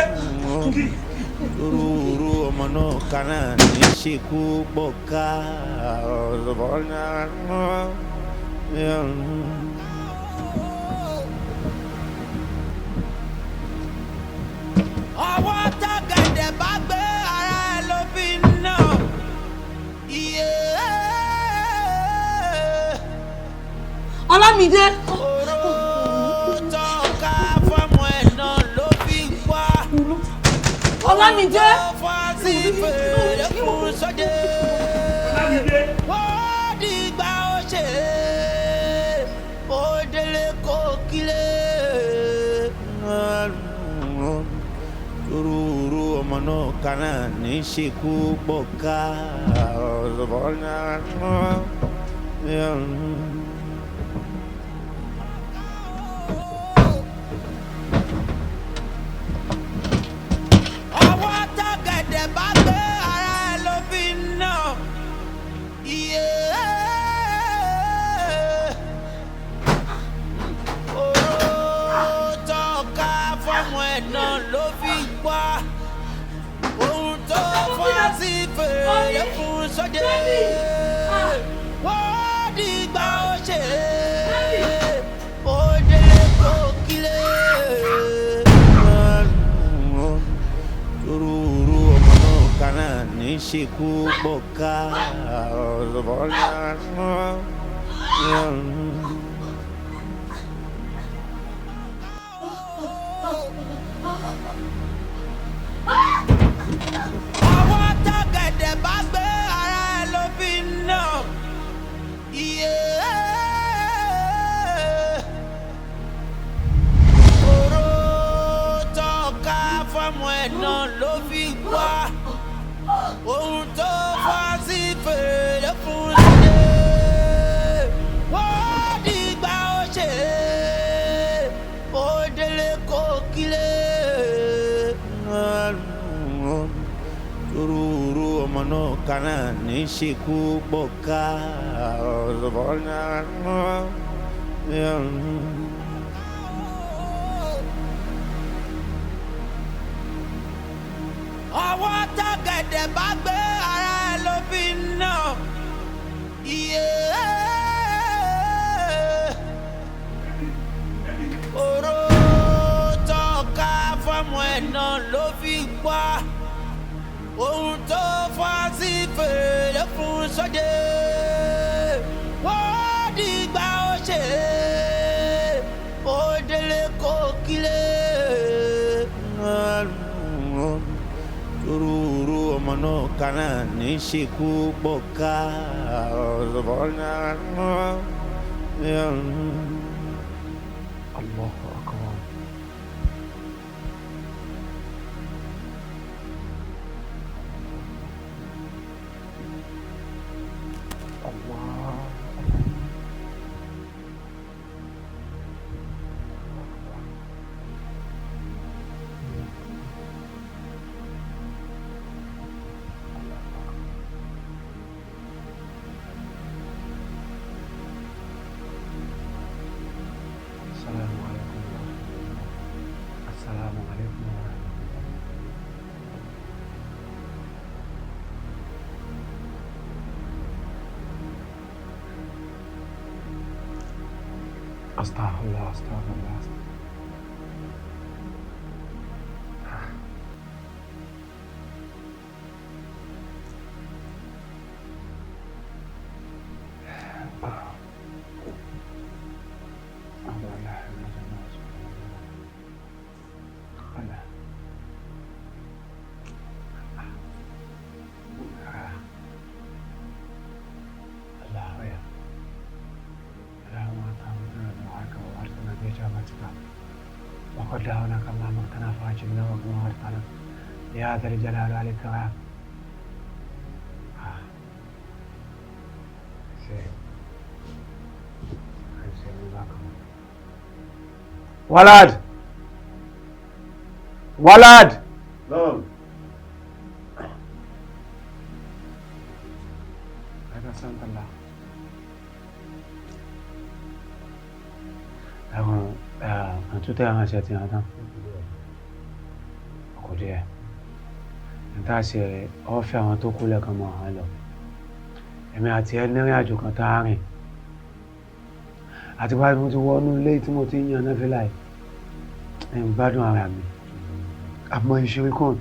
Rúurú ọmọ náà kan náà ní ṣekú pọ̀ ká. Ọwọ́ tọ́gẹ̀dẹ̀ bá gbé ara ẹ̀ ló fi nà. Iye. Ọlámídé. Oró tọ́ka fọ́mọ ẹ̀ náà ló fi pa. Ọlámídé. Fọ́sí fèrè fún sóde. Wọ́n dìgbà ó ṣe é. Ó délé kó kílé. Rúurú ọmọ náà kan náà ní ṣekú pọ̀ ká. Ọwọ́ tọ́gẹ̀dẹ̀ bá gbé ara ẹ̀ ló fi nà. Iye. Oró tọ́ka fọ́mọ ẹ̀ náà ló fi pa. Ohun tó fọ́ sí fèrè fún sóde. Wọ́n dìgbà ó ṣe é. Ó délé kó kílé. Rúurú ọmọ náà kan náà ní ṣekú pọ̀ ká. Ọwọ́ tọ́gẹ̀dẹ̀ bá gbé ara ẹ̀ ló fi nà. Iye. Oró tọ́ka fọ́mọ ẹ̀ náà ló fi pa. Ohun tó fọ́ sí fèrè fún ṣe. Wọ́n dìgbà ó ṣe é. Ó délé kó kílé. Rúurú ọmọ náà kan náà ní ṣekú pọ̀ ká. Ọwọ́ tọ́gẹ̀dẹ̀ bá gbé ara ẹ̀ ló fi nà. Iye. Oró tọ́ka fọ́mọ ẹ̀ náà ló fi pa. Ohun tó fọ́ sí fèrè fún sóde. Wọ́n dìgbà ó ṣe é. Ó délé kó kílé. Rúurú ọmọ náà kan náà ní ṣekú pọ̀ ká. Allahu akbar. Allah. السلام عليكم ورحمة الله. السلام عليكم ورحمة الله. أستغفر الله، أستغفر الله. وقد دعونا كما أمرتنا فأجبنا وما أمرتنا يا ذا الجلال والإكرام. Walad! Walad! Naam. Ẹ̀wọ̀n àtúntẹ̀ aránṣẹ́ ti hàn tán. Kò díẹ̀. Níta ṣe ọ́fẹ́ àwọn tó kú lẹ́ẹ̀kan mọ́ àwọn lọ. Èmi àti ẹ nírìn àjò kan tá a rìn. Àti wá mo ti wọnú ilé tí mo ti ń yan náfìlà yìí. Ẹ̀ ń gbádùn ara mi. Àmọ́ ìṣeré kàn.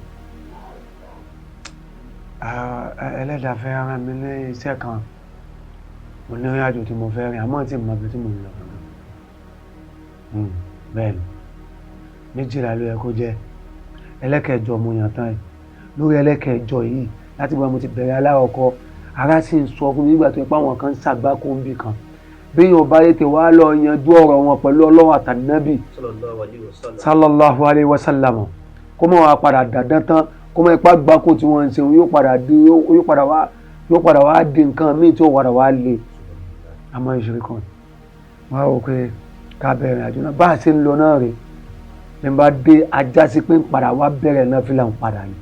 Ẹlẹ́dàá fẹ́ rán mi ní iṣẹ́ kan. Mo nírìn àjò tí mo fẹ́ rìn, àmọ́ tí mo mọ ibi tí mo ń lọ gangan. Bẹ́ẹ̀ ni, 12 ló yẹ kó jẹ́. Ẹlẹ́kẹ̀jọ mo yàn tán yìí. Lórí ẹlẹ́kẹ̀jọ yìí, láti gba mo ti bẹ̀rẹ̀ aláwọ̀kọ́, ara sì ń sọ fún mi nígbà tó yẹ pé àwọn kan ń ṣàgbákò ń bì kan. Bí yóò bá yètè wá lọ yanjú ọ̀rọ̀ wọn pẹ̀lú Ọlọ́run àtànábì sallallahu alayhi wa sallam, kó mọ̀ wá padà dàdán tán, kó mọ̀ ipá gbáko tí wọ́n ń ṣe yóò padà wá di nǹkan míì tí ó padà wá le. Àmọ́ ìṣeré kan wọ́n á wò pé ká bẹ̀rẹ̀ àjò náà bá a ṣe ń lọ náà rè ní bá dé ajá sí pé ń padà wá bẹ̀rẹ̀ náà fi là ń padà ni.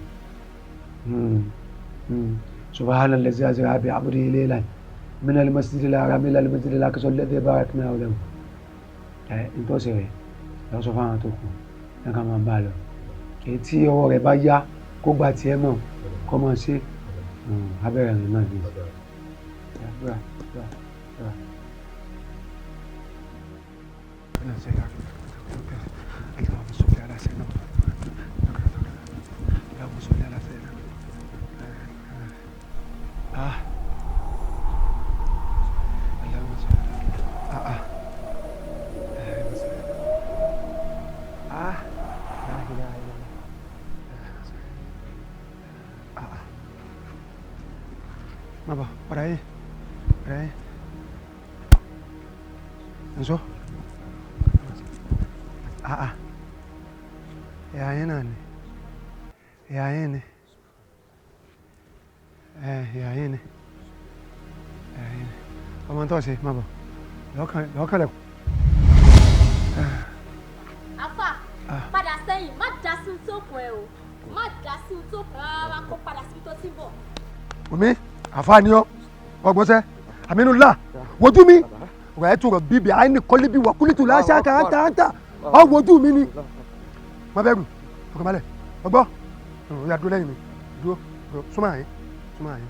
Subhana allazi asra bi abdihi laylan min al-masjidil harami ila al-masjidil aqsa alladhi barakna hawlahu. Ẹ ntọ́sí rẹ̀ lọ sọ fáwọn tó kù ní ká máa bá a lọ. Èyí tí ọwọ́ rẹ̀ bá yá kó gba tiẹ̀ mọ̀ kó máa ṣe abẹ́rẹ́ rẹ̀ náà ni. اللهم صل على سيدنا اللهم صل على سيدنا اللهم صل على لا اله الا الله. ما بقى وراي وراي نشوف. Ìyá náà ni, ìyá yín ni, ìyá yín ni, ìyá yín ni. Ọmọ tó ṣe má bọ̀ lọ́kàn lẹ́kọ̀ọ́. Afa, padà sẹ́yìn, má dá sí tó kàn ẹ́ o, má dá sí tó kàn rárá, kó padà síbi tó ti ń bọ̀. Omi, àfa ni ọ, ọgbọ́nsẹ́, Aminullah, wojú mi, rẹ̀ tó rọ̀ bíbí, àìní kọ́lé bí wà kúlítù láṣà kàńtà ọ wojú mi ni. Má bẹ̀rù, ọkàn balẹ̀, ọgbọ́, ó yá dúró lẹ́yìn mi, dúró, súnmọ́ àyín, súnmọ́ àyín,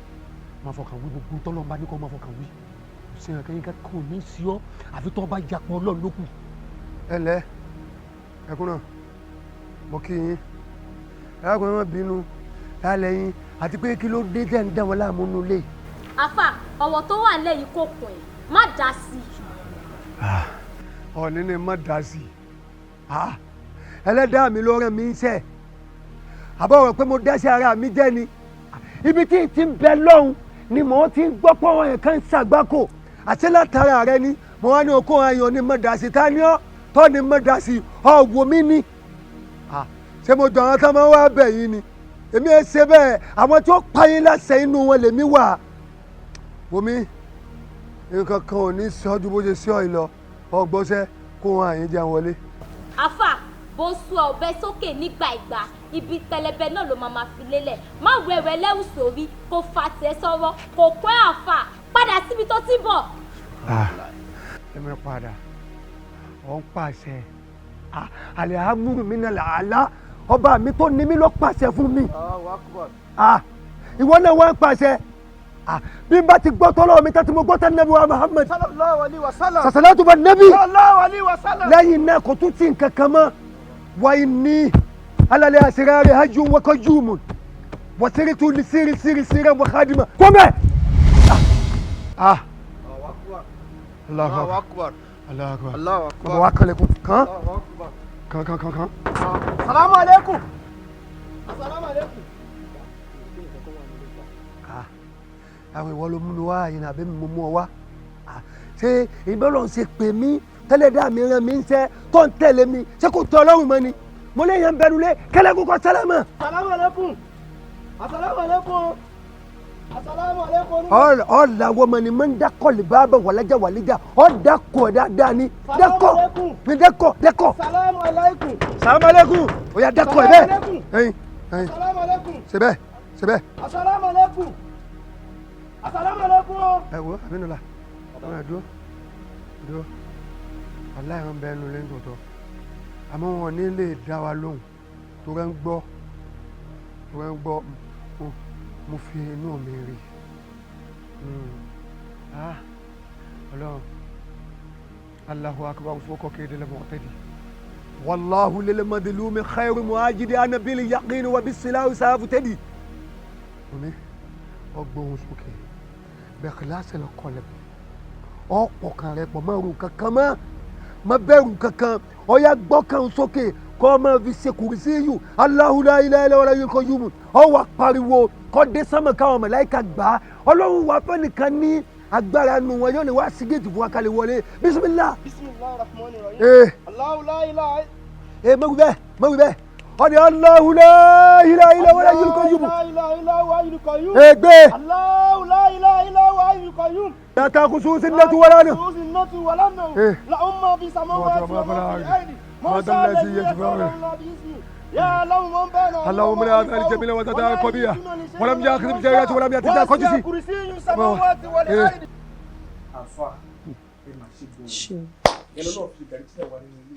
má fọkàn wí gbogbo tọ́lọ́mbá ní kò má fọkàn wí. Kò sí ẹ̀ka yín kò ní sí ọ, àfi tọ́ bá yapọ̀ Ọlọ́run ló kù. Ẹ ǹlẹ́, ẹkún náà, mo kí yín, ẹkún náà bínú, lálẹ́ yín, àti pé kí ló dé tẹ̀ ń dá wọn láàmú nulẹ̀. Afa, ọ̀wọ̀ tó wà lẹ́yìn kò kùn ẹ̀, má dá sí i. Ọ̀ní ni má dá sí i. Ẹlẹ́dàá mi ló rán mi ń sẹ́, àbọ̀ rẹ̀ pé mo dẹ́sẹ̀ ara mi jẹ́ ni. Ibi tí ti ń bẹ lọ́hùn ni mò ń ti ń gbọ́ pé àwọn yẹn kan ń ṣàgbákò, àti látara rẹ ni mo wá ní okó ayọ̀ ni mo dà sí, ta ni ọ́ tọ́ ni mo dà sí, ọ̀ wò mí ni. Ṣé mo jọ àwọn tó máa ń wá bẹ̀ yín ni? Èmi ẹ ṣe bẹ́ẹ̀, àwọn tí ó pa yín láṣẹ inú wọn lèmi wà. Wò mí, nǹkan kan ò ní sọ ju bó ṣe sí ọ yìí lọ, ọgbọ́sẹ́ kó wọn àyín jẹun wọlé. Afa, bó sún ọbẹ̀ sókè nígbà ìgbà, ibi pẹlẹbẹ náà ló máa fi lélẹ̀. Má wẹ̀wẹ̀ lẹ́wù sórí, kò fà tẹ̀ sọ́wọ́, kò pẹ́ àfà, padà síbi tó ti bọ̀. Ẹ mi padà, ọ̀ ń pàṣẹ. Alihamuru mi náà làálá, ọba mi tó ní mi ló pàṣẹ fún mi. Ìwọ náà wá ń pàṣẹ. Bí n bá ti gbọ́ tọ́lọ́ mi tẹ́tí mo gbọ́ tẹ́ nẹ́bí wa Muhammad. Sallallahu alaihi wasallam. Sàṣàlátù bá nẹ́bí. Sallallahu alaihi wasallam. Lẹ́yìn náà kò tún tí nǹkan kan mọ́. Wa inni alal asrari hayyun wa qayyumun. Wa siritu li siri siri siri wa khadima. Kọ́mẹ̀. Allahu akbar. Allahu akbar. Allahu akbar. Bàbá wa kànlẹ̀kùn. Kàn. Kàn kàn kàn kàn. Salamu alaikum. Assalamu alaikum. Àwọn ìwọ ló mú mi wá yìí nàbí mi mú ọ wá. Ṣé ìbọn lọ́n ṣe pè mí tẹ́lẹ̀ dá mi rán mi ń ṣẹ́ tó ń tẹ̀lé mi, ṣé kò tẹ́ Ọlọ́run mọ́ ni? Mo lè yàn bẹnu lé kẹlẹ́kùn kọ sálámà. Assalamu alaikum. Assalamu alaikum. Assalamu alaikum. Ọ̀là wọ́n ni máa ń dákọ̀ lè bá bẹ̀ wàlájà wàlíjà ọ̀ dákọ̀ dáadáa ni dákọ̀ ni dákọ̀ dákọ̀. Assalamu alaikum. Salamu alaikum. Ó yá dákọ̀ ẹ̀ bẹ́ẹ̀. Ẹyin ẹyin. Assalamu alaikum. Ṣe bẹ́ẹ̀ ṣe bẹ́ẹ̀. Assalamu alaikum. Assalamu alaikum. Ẹ wo Aminula, ọmọ ẹ dúró dúró, aláìhàn bẹ́ẹ̀ nu lẹ́yìn tòótọ́, àmọ́ wọn ní lè dá wa lóhùn tó rẹ́ ń gbọ́ tó rẹ́ ń gbọ́. Mo fi inú mi rí. Ọlọ́run Allahu akbar fọkọ kéde lẹ́mọ̀ ọ̀tẹ́dì wàláhu lil madlumi khairu muajidi anabil yaqin wa bisilahu sáfù tẹ́dì. Omi ọgbọ́n sókè bẹ́ẹ̀ kíláàsì lọ kọlẹ̀ ọ̀pọ̀ kan rẹ̀ pọ̀ mọ́ ẹrù kankan mọ́ má bẹ̀rù kankan ọ̀yà gbọ́kàn sókè kọ́ ọ máa fi ṣe kùrìsí yù Allahu la ilaha illa huwal qayyum ọ wà pariwo kọ́ dé sánmọ̀ káwọn màláíkà gbà á ọlọ́run wà fẹ́ nìkan ní agbára nu wọn yóò ní wá sí géètì fún wa kálí wọlé bisimilah. Bismillahir rahmanir rahim. Allahu la ilaha. Ee mọ̀wí bẹ́ẹ̀ mọ̀wí bẹ́ẹ̀ ọ̀dẹ̀ Allahu la ilaha illa huwal qayyum. La ilaha illa huwal qayyum. Ee gbé. Allahu la ilaha illa huwal qayyum. La ta'khusuhu sinatun wala nawm. Sinatun wala nawm. Lahu ma fi samawati wa ma fil ardi. ما الذي يشفع اللهم لا أفعل جميلا وتدعى القبيح ولم يأخذ بجايات ولم يأتي قدسي. Àfa ẹ máa ṣe gan-an ẹ lọ́nà fi gàrí tí ẹ wà nínú ilé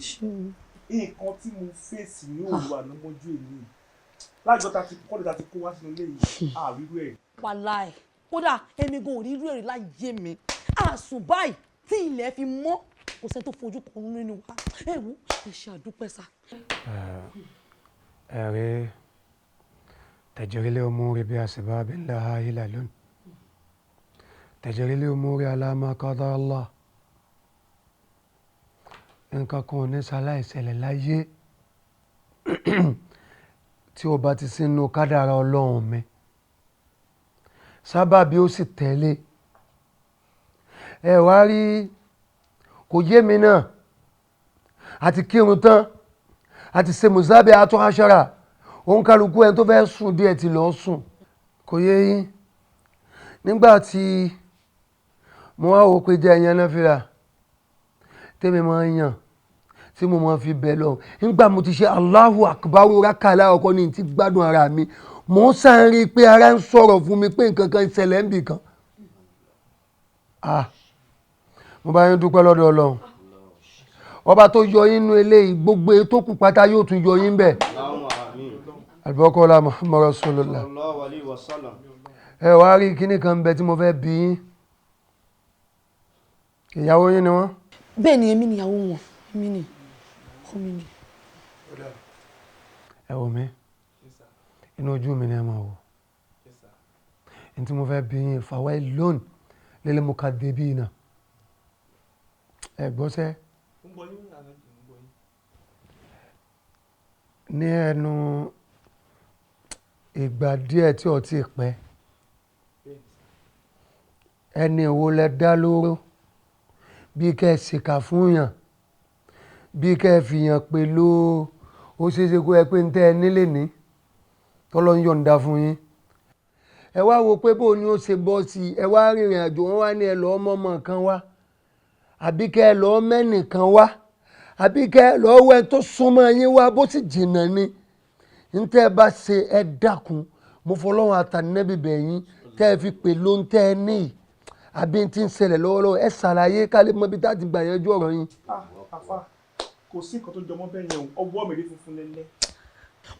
nǹkan tí mo fèsì ní òru àná mọ́jú èmi lájọ ta ti kọ́lé ta ti kó wá sínú ilé yìí àrírú ẹ̀. Wàláì kódà èmi gan ò rí irú èrè láyé mi àsùn báyìí tí ilẹ̀ fi mọ́ kò sẹ́ni tó fojú kan nínú wa ẹ wo ẹ ṣe àdúpẹ́ sá. Ẹ̀rí tajril umuri bi asbabin laha hilalun tajril umuri ala ma qada Allah. Nǹkan kan ò ní ṣaláì ṣẹlẹ̀ láyé tí ó bá ti sínú kádàrá ọlọ́run mi sábàbí ó sì tẹ̀lé ẹ wá rí kò yé mi náà àti kírun tán àti ṣe mùsábẹ́ àtún aṣọra òun kálukú ẹni tó fẹ́ sùn díẹ̀ ti lọ́ọ́ sùn kò yé yín nígbà tí mo wá wò pé jẹ́ ẹ̀yàn náà fìlà tẹ́mi máa ń yàn tí mo máa fi bẹ̀ lọ nígbà mo ti ṣe Allahu Akbar rákàlà ọkọ ní ti gbádùn ara mi mò ń sàn rí i pé ara ń sọ̀rọ̀ fún mi pé nǹkan kan ìṣẹ̀lẹ̀ ń bì kan. Mo bá yín dúpẹ́ lọ́dọ̀ Ọlọ́run ọba tó yọ yín nínú eléyìí gbogbo èyí tó kù pátá yóò tún yọ yín bẹ́ẹ̀. Àlùbọ́kọ́lá Muhammad Rasulullah. Ẹ wá rí kíní kan bẹ tí mo fẹ́ bí yín ìyàwó yín ni wọ́n. Bẹ́ẹ̀ ni èmi nìyàwó wọn èmi ni ọkọ mi ni. Ẹ wò mí inú ojú mi ni ẹ máa wò ní tí mo fẹ́ bí yín fawailun lil mukadhibina ẹ gbọ́sẹ́ ní ẹnu ìgbà díẹ̀ tí ó ti pẹ́ ẹni wo lẹ dá lóró bí kẹ́ ẹ ṣèkà fún yàn bí kẹ́ ẹ fìyàn pẹ̀lú ó ṣeéṣe kó ẹ pé ń tẹ́ ẹ nílé ní tọ́lọ́ ń yọ̀ǹda fún yín. Ẹ wá wo pé bóun ni ó ṣe bọ́ sí i ẹ wá rìnrìn àjò wọn wá ní ẹ lọ́ọ́ mọ́mọ́ kan wá àbí kẹ́ ẹ lọ́ọ́ mẹ́nìkan wá àbí kẹ́ ẹ lọ́ọ́ wẹ́ tó súnmọ́ yín wá bó sì jìnnà ni ń tẹ́ ẹ bá ṣe ẹ dákun mo fọlọ́run àtànẹ́bí bẹ̀ yín tẹ́ ẹ fi pè ló ń tẹ́ ẹ níyì àbí tí ń ṣẹlẹ̀ lọ́wọ́lọ́wọ́ ẹ ṣàlàyé ká lè mọ ibi tá a ti gbà yanjú ọ̀rọ̀ yín. Àfa kò sí nǹkan tó jọmọ́ bẹ́ẹ̀ yẹn o ọwọ́ mi rí funfun lẹ́lẹ́.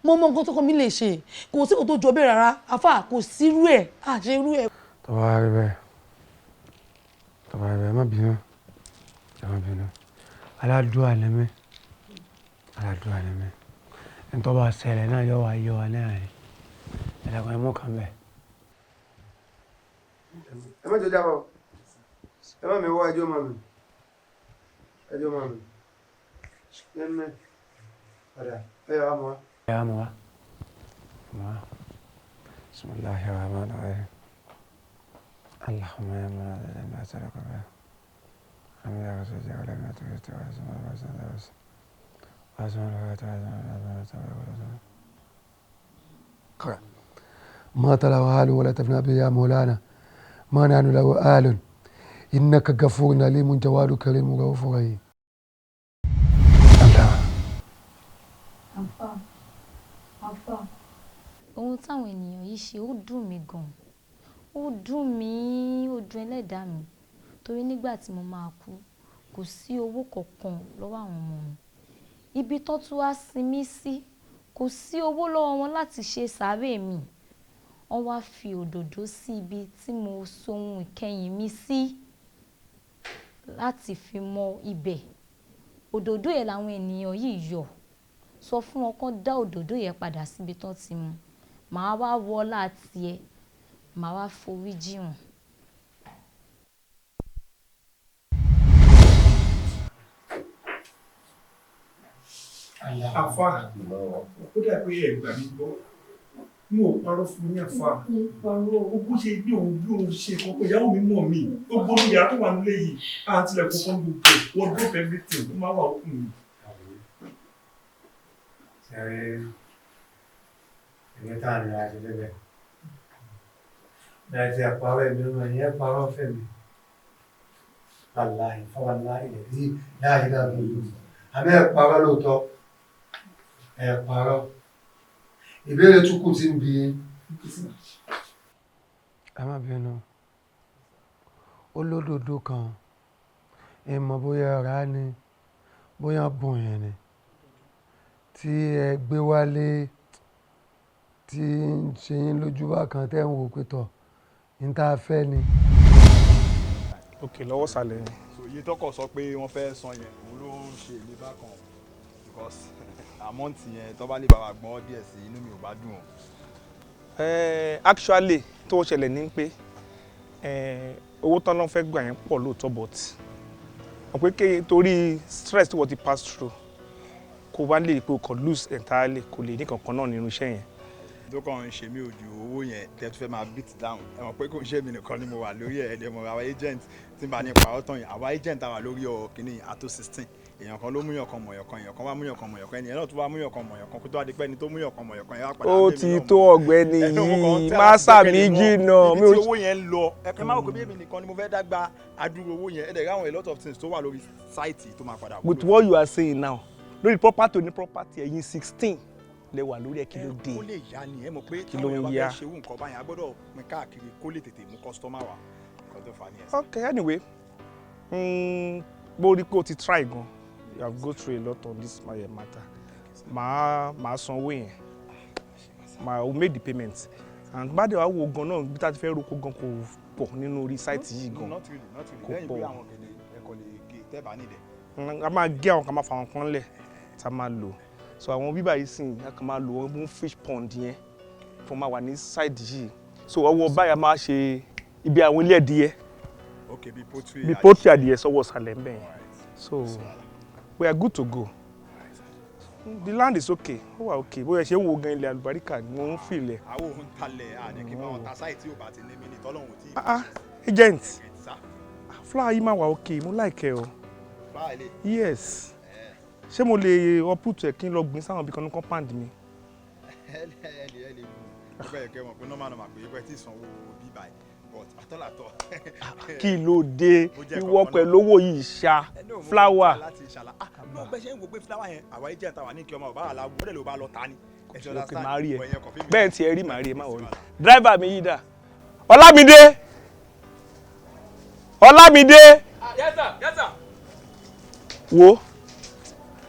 Mo mọ nǹkan tó kọ́ mi lè ṣe kò sí nǹkan tó jọ bẹ́ẹ̀ rárá àfa kò sí irú ẹ̀ àṣẹ irú ẹ̀. Tọ́ba rí bẹ́ẹ̀ tọ́ba rí bẹ́ẹ̀ má bínú ẹ má bínú aládùúgbò ni mí aládùúgbò ni mí ntọ́ba ṣẹlẹ̀ náà yọ wá yọ wá náà ni ẹ̀dàkùn ẹ̀ mú kan bẹ́ẹ̀. Ẹ má jọjá bọ ẹ má mi wọ ẹjọ́ má mi ẹjọ́ má mi ẹmẹ ọdà ẹ yà wá mọ wá. Ẹ yà wá mọ wá mọ wá bisimilahi rahman rahim allahumma ya man la sharika lahu lam yakun shay'un wa lam yakun ما طلع آل ولا تفنى به يا مولانا ما نحن له آل إنك غفور عليم جواد كريم رؤوف رحيم. Àfà, àfà, ohun táwọn ènìyàn yìí ṣe, ó dùn mí gan-an, ó dùn mí, ó dùn ẹlẹ́dàá mi, torí nígbà tí mo máa kú, kò sí owó kankan lọ́wọ́ àwọn ọmọ mi. Ibi tó tún wá sin mí sí, kò sí owó lọ́wọ́ wọn láti ṣe sàárè mi. Wọ́n wá fi òdòdó sí ibi tí mo sohun ìkẹyìn mi sí láti fi mọ ibẹ̀. Òdòdó yẹn làwọn ènìyàn yìí yọ. Sọ fún wọn kán dá òdòdó yẹn padà síbi tán ti mú. Màá wá wọlá tiẹ̀, màá wá forí jì wọ́n. Àfa, ó dà pé ẹ gbà mí gbọ́, mi ò parọ́ fún yín àfa. Ogún ṣe bí òun ṣe kọ́kọ́ ìyàwó mi mọ̀ mí. Gbogbo yàrá tó wà nílé yìí, à ń tilẹ̀kùn fún gbogbo wardrobe, everything ó máa wà òkun mi. Ṣé èmi tá à ní àṣẹ débẹ̀? Bí a ti àparọ́ ẹ̀mí ọmọ ìyẹn parọ́ fẹ̀mí. Wàláhì fáwọláhì lẹ̀dí láàyè dàbí ìlú. Àbẹ́ ẹ̀ parọ́ lóòótọ́, ẹ̀ parọ́. Ìbéèrè tún kù tí ń bi yín. Ẹ má bínú. Ó lódòdó kan, ẹ mọ̀ bóyá rà á ni, bóyá bùn yẹn ni, tí ẹ gbé wálé tí ń ṣe yín lójú bákan tẹ́ ń wò pé tọ̀ ní tá a fẹ́ ni. Ok, lọ́wọ́ sàlẹ̀ ni. So iye tọkọ sọ pé wọ́n fẹ́ san yẹn, òun ló ń ṣe èmi bákan, because amount yẹn, tó bá lè bá wa gbọ́n díẹ̀ sí, inú mi ò bá dùn o. Actually, tó ṣẹlẹ̀ ní pé owó tán ló ń fẹ́ gbà yẹn pọ̀ lóòótọ́, but wọ́n pé ké torí stress tí wọ́n ti pass through, kó wá lè pé o kàn lose entirely, kò lè ní kankan náà nínú iṣẹ́ yẹn. Tó kàn ń ṣe mí ojú owó yẹn tẹ́ tún fẹ́ máa beat down, ẹ mọ̀ pé kò ń ṣe mí nìkan ni mo wà lórí ẹ̀. Ẹ̀dẹ̀ mọ̀ àwa agent tí n bá ní parọ́ tán yẹn, àwa agent àwa lórí ọ̀ kìíní àtó 16. Èèyàn kan ló múyàn kan mọ̀yàn kan, èèyàn kan wá múyàn kan mọ̀yàn kan, ènìyàn náà tún wá múyàn kan mọ̀yàn kan, kó tó wá di pé ẹni tó múyàn kan mọ̀yàn kan yẹn wá padà. Ó ti tó, ọ̀gbẹ́ni yìí má sàmì jìnnà. Ibi tí owó yẹn ń lọ, ẹ kẹ́ máa wò pé bí èmi nìkan ni mo fẹ́ dágbà adúrú owó yẹn. Ẹ dẹ̀ rí àwọn a lot of things tó wà lórí site tó máa padà wúlò. With what you are saying now, lórí property oní property, ẹ̀yin 16 lè wà lórí ẹ̀, kí ló dé? Kó lè yá ni, ẹ mọ̀ pé Kí ló táwọn ń èèyàn bá yá? fẹ́ ṣerú nǹkan báyẹn, a gbọ́dọ̀ pín káàkiri kó lè tètè mú customer wá. Nǹkan tó fà á nìyẹn. Okay, anyway, bó rí pé o ti try gan, you have go through a lot on this matter. Màá sanwó yẹn, màá will make the payment, and bá dẹ̀ wá wo gan náà, bí tá a ti fẹ́ roko gan kò pọ̀ nínú orí site yìí gan. Not really, not really. Kò Lẹ́yìn pé pọ̀. àwọn gèlè ẹ̀kọ́ lè gé tẹ́ bá nídẹ̀. A máa gé àwọn kan, máa fa àwọn kan lẹ̀ tá a máa lò. So àwọn bíbá yìí sìn, a kàn máa lò wọ́n fún fish pond yẹn, fún máa wà ní side yìí. So ọwọ́ báyà máa ṣe ibi àwọn ilé ẹ̀dìyẹ. Ok, bí poultry. Bí poultry adìyẹ sọ́wọ́ sàlẹ̀ ń bẹ̀ yẹn. So we are good to go. The land is okay, ó wà okay. Bóyá ṣe ń wo gan, ilẹ̀ àlùbáríkà ni wọ́n ń filẹ̀. Àwọn òun talẹ̀ àdé kí n bá wọn ta site tí ò bá ti ní mí ní tọ́lọ́hún tí. Ah ah, agent. Sá. Flower yìí máa wà okay, mo like ẹ o. Flower ilé. Yes, ṣé mo lè uproot ẹ kí n lọ gbìn sáwọn ibì kan ní compound mi? Ẹ lè mú ọgbẹ́ ẹ̀kẹ́ mọ̀ pé normal normal pé ẹ ti sanwó bí báyìí, but àtọ́làtọ̀. Kí ló dé? Mo jẹ́ Ìwọ kankan náà. Pẹ̀lú owó yìí ṣá. No, mo Flower. kàn láti ṣàlà, ah no, bẹ́ẹ̀ ṣe ń wo pé flower yẹn, àwa agent àwa ní kí ọmọ ọba àlà wọ́n dẹ̀ ló bá lọ ta ni. Ẹ ti Ok, understand? màá rí ẹ. But ìyẹn kàn fún mi. Bẹ́ẹ̀ tí ẹ rí, màá rí ẹ, má worry. Driver mi yìí dà? Ọlámídé, Ọlámídé. Yes sir, yes sir. Wo,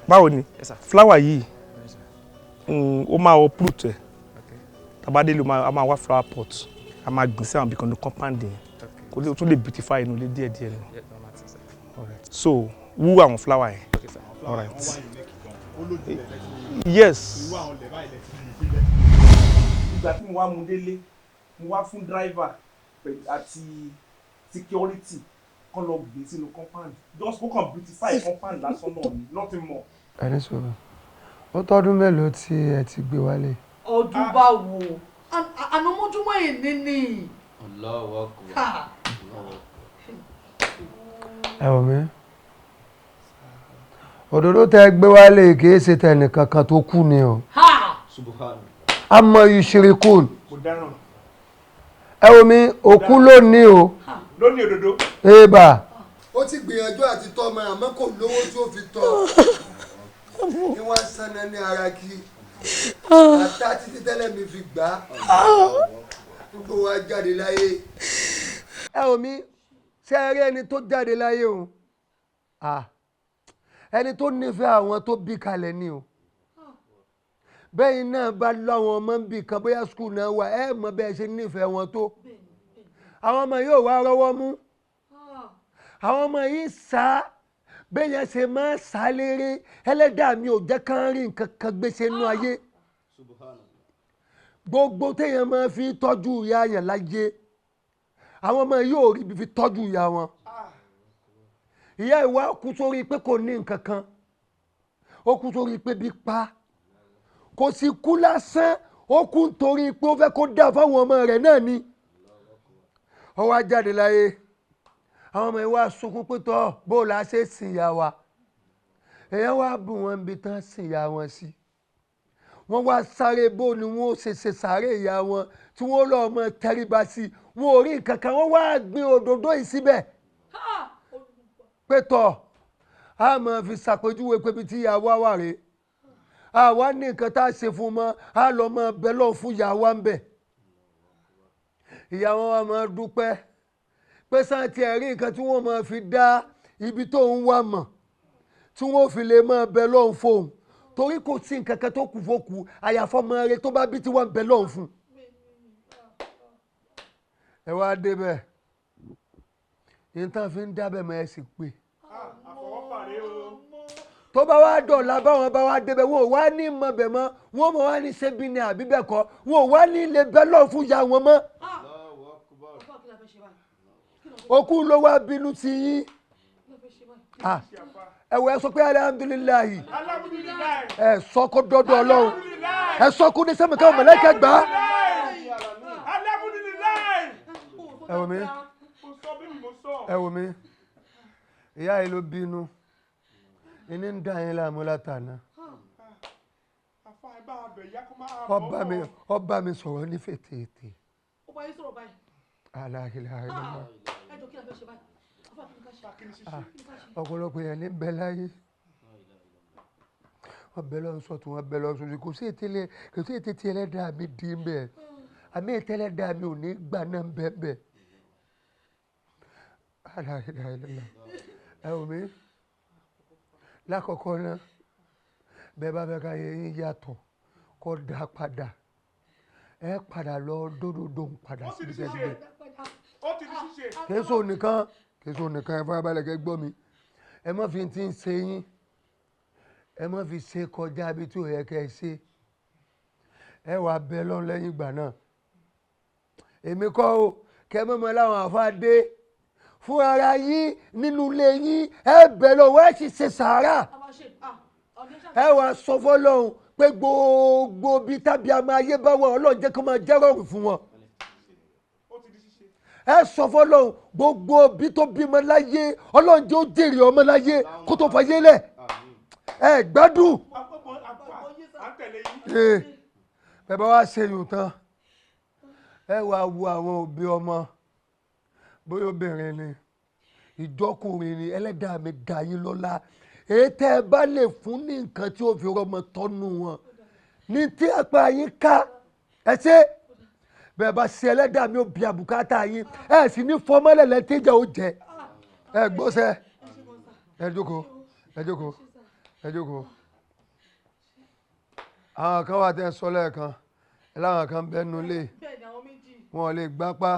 báwo ni flower yìí? Ó máa uproot ẹ, tabadé ló máa, a máa wá flower pot, a máa gbìn sí àwọn ibìkan ní compound yẹn, kó lè tún lè beautify inú ilé díẹ̀díẹ̀ lọ. Alright, so wú àwọn flower yẹn. Alright, yes. Ìgbà tí mo wá mú délé, mo wá fún driver àti security kán lọ gbé sínú compound, just kó kàn beautify compound lásán náà ni, nothing more. Ẹni sọ̀rọ̀, ó tọ́dún mélòó tí ẹ ti gbé wálé? Ọdún bá wo, ànàmójúmọ́ ìní ni. Allahu Akbar. Ha. Ẹ wò mí, Òdòdó tẹ́ gbé wálé kì í ṣe tẹnìkankan tó kú ni o. Amma yushrikun. Mo dáràn. Ẹ wo mi, òkú lónìí o. Lónìí òdòdó. Eba. Ó ti gbìyànjú àti tọ́ ọmọ, àmọ́ kò lówó tí ó fi tọ́ ní wọ́n sanna ní ara kí ata títí tẹ́lẹ̀ mi fi gbà á gbogbo wa jáde láyé. Ẹ wo mi, ṣé ẹ rí ẹni tó jáde láyé o? Ẹni tó nífẹ̀ẹ́ àwọn tó bí kalẹ̀ ni o. Bẹ́ẹ̀ náà bá láwọn ọmọ ń bì kan, bóyá skul náà wà, ẹ mọ̀ bẹ́ẹ̀ ṣe nífẹ̀ẹ́ wọn tó. Àwọn ọmọ yóò wá rọ́wọ́ mú. Àwọn ọmọ yìí sá bẹ́ẹ̀ yẹn ṣe máa sá léré. Ẹlẹ́dàá mi ò jẹ́ kán rí nǹkan kan gbèsè nínú ayé. Gbogbo téèyàn máa fi tọ́jú ìyá yẹn láyé, àwọn ọmọ yóò rí ibi fi tọ́jú ìyá wọn. Ìyá ìwà kú sórí pé kò ní nǹkan kan, ó kú sórí pé bí pa, kò sì kú lásán, ó kú nítorí pé ó fẹ́ kó dá fáwọn ọmọ rẹ̀ náà ni. Ó wá jáde láyé, àwọn ọmọ yìí wá sunkún pé tọ́ bó la ṣe sìn ìyá wa. Èèyàn wá bù wọn ibi tán sìn ìyá wọn sí. Wọ́n wá sáré bó ni wọ́n ṣe ṣe sáré ìyá wọn tí wọ́n lọ́ọ́ mọ tẹríba sí. Wọn ò rí nǹkan kan, wọ́n wá gbin òdòdó yìí síbẹ̀ pé tọ́ a máa fi ṣàpèjúwe pé ibi tí ìyá wa wà rèé. Àwa ní nǹkan tá a ṣe fún mọ́, a lọ mọ bẹ́ẹ̀ lọ́ọ́ fún ìyá wa ń bẹ̀. Ìyá wọn wa máa dúpẹ́ pé sáà tí ẹ rí nǹkan tí wọ́n máa fi dá ibi tó ń wá mọ̀ tí wọ́n fi lè máa bẹ lọ́hùn fóun, torí kò sí nǹkan kan tó kù fókù àyàfọ́ ọmọ rẹ tó bá bí tí wọ́n ń bẹ lọ́hùn fún. Ẹ wá débẹ̀, nǹkan fi ń dábẹ̀ mọ́ ẹ sì pé tó bá wá dọ̀la báwọn bá wá débẹ̀, wọn ò wá ní mọ̀ bẹ̀ mọ́, wọn mọ̀ wá ní ṣébi ni àbí bẹ́ẹ̀ kọ́, wọn ò wá ní lè bẹ lọ́hùn fún ìyá wọn mọ́. Òkú ló wá bínú sí yín. Ẹ wọ ẹ sọ pé alihamudulilayi, ẹ sọ kó dọdọ Ọlọ́run, ẹ sọ kó ní sẹmi káwọn mọlẹkẹ gbà. Ẹ wò mí, ẹ wò mí, ìyá yìí ló bínú, ìní ń dá yín láàmú látàná. Ọba mi sọ̀rọ̀ ní fètèètè. Aláhìláhìlá. Ọ̀pọ̀lọpọ̀ èèyàn ní bẹ láyé, wọ́n bẹ lọ́n sọ̀tún, wọ́n bẹ lọ́n sọ̀tún, kò sí ètè tí ẹlẹ́dàá mi di ń bẹ̀, àmì ètè ẹlẹ́dàá mi ò ní gbà náà bẹ́ẹ̀ bẹ́ẹ̀. Aláhìláhìlá. Ẹ wò mí, lákọ̀ọ́kọ́ náà, bẹ́ẹ̀ bá fẹ́ ká yẹ yín yàtọ̀ kó dá padà, ẹ padà lọ dódòdó ń padà síbi tẹ́sí. Kèso nìkan, kèso nìkan, ẹ farabalẹ̀ kẹ́ gbọ́ mi. Ẹ má fi ti ń ṣe yín, ẹ má fi ṣe kọjá ibi tí ò yẹ kẹ́ ẹ ṣe. Ẹ wàá bẹ lọ́n lẹ́yìn ìgbà náà. Èmi kọ́ o, kẹ́ mọ̀mọ́ láwọn àfa dé fún ara yín nínú ilé yín, ẹ bẹ̀ lọ́wọ́, ẹ sì ṣe sàárà. Ẹ wàá sọ fọ́lọ́hun pé gbogbo bíi tábí àmọ́ ayé bá wà, Ọlọ́run jẹ́ kó máa jẹ́ rọrùn fún wọn. Ẹ sọ fọ́lọ́hun gbogbo bí tó bímọ láyé, Ọlọ́run jẹ́ ó jèrè ọmọ láyé kó tó fàyè lẹ̀. Ẹ gbádùn. Bẹ́ẹ̀ bá wá ṣe yùn tán, ẹ wàá wo àwọn òbí ọmọ, bóyá obìnrin ni, ìjọkùnrin ni, ẹlẹ́dàá mi dá yín lọ́lá. Èyí tẹ́ ẹ bá lè fún ní nǹkan tí ó fi rọmọ tọ́nu wọn ní tí apá yín ká, ẹ ṣe. Bẹ́ẹ̀ bá ṣe, ẹlẹ́dàá mi ò bí àbùkátà yín, ẹ sì ní fọmọ́lẹ̀ lẹ́tẹ́jà ó jẹ. Ẹ gbọ́sẹ̀, ẹ jókòó, ẹ jókòó, ẹ jókòó. Àwọn kan wà tẹ́ sọ lẹ́ẹ̀kan, ẹ láwọn kan bẹ́ẹ̀ nulẹ̀, wọn ò lè gbápá,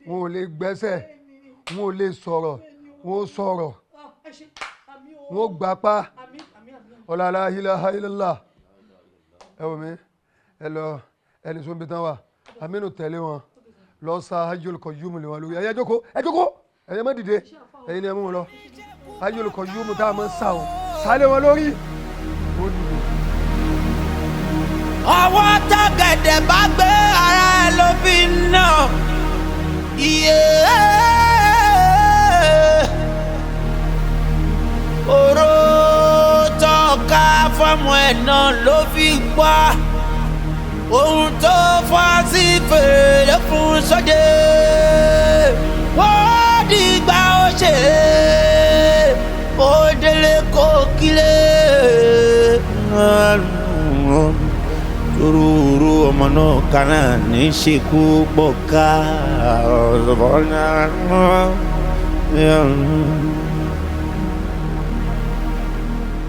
wọn ò lè gbẹ́sẹ̀, wọn ò lè sọ̀rọ̀, wọn ò sọ̀rọ̀, wọn ò gbápá. Ọ̀làlá ilaha illallah. Ẹ wò mí, ẹ lọ ẹni sọ bí tán wà. Aminu tẹ̀lé wọn lọ sa Hayyul Qayyum lé wọn lórí. Ẹ̀yẹ jókòó, ẹ jókòó, ẹ̀yẹ má dìde, ẹ̀yin ni ẹ mú wọn lọ. Hayyul Qayyum tá a máa ń sà wọn, sálé wọn lórí. Ọwọ́ tọ̀gẹ̀dẹ̀ bá gbé ara ẹ̀ ló fi nà. Iye oró. náà ló fi pa. Ohun tó fọ́ sí fèrè fún sóde, wọ́n dìgbà ó ṣe kó délé kó kílé. Torúurú ọmọ náà kan náà ní í ṣekú pọ̀ ká.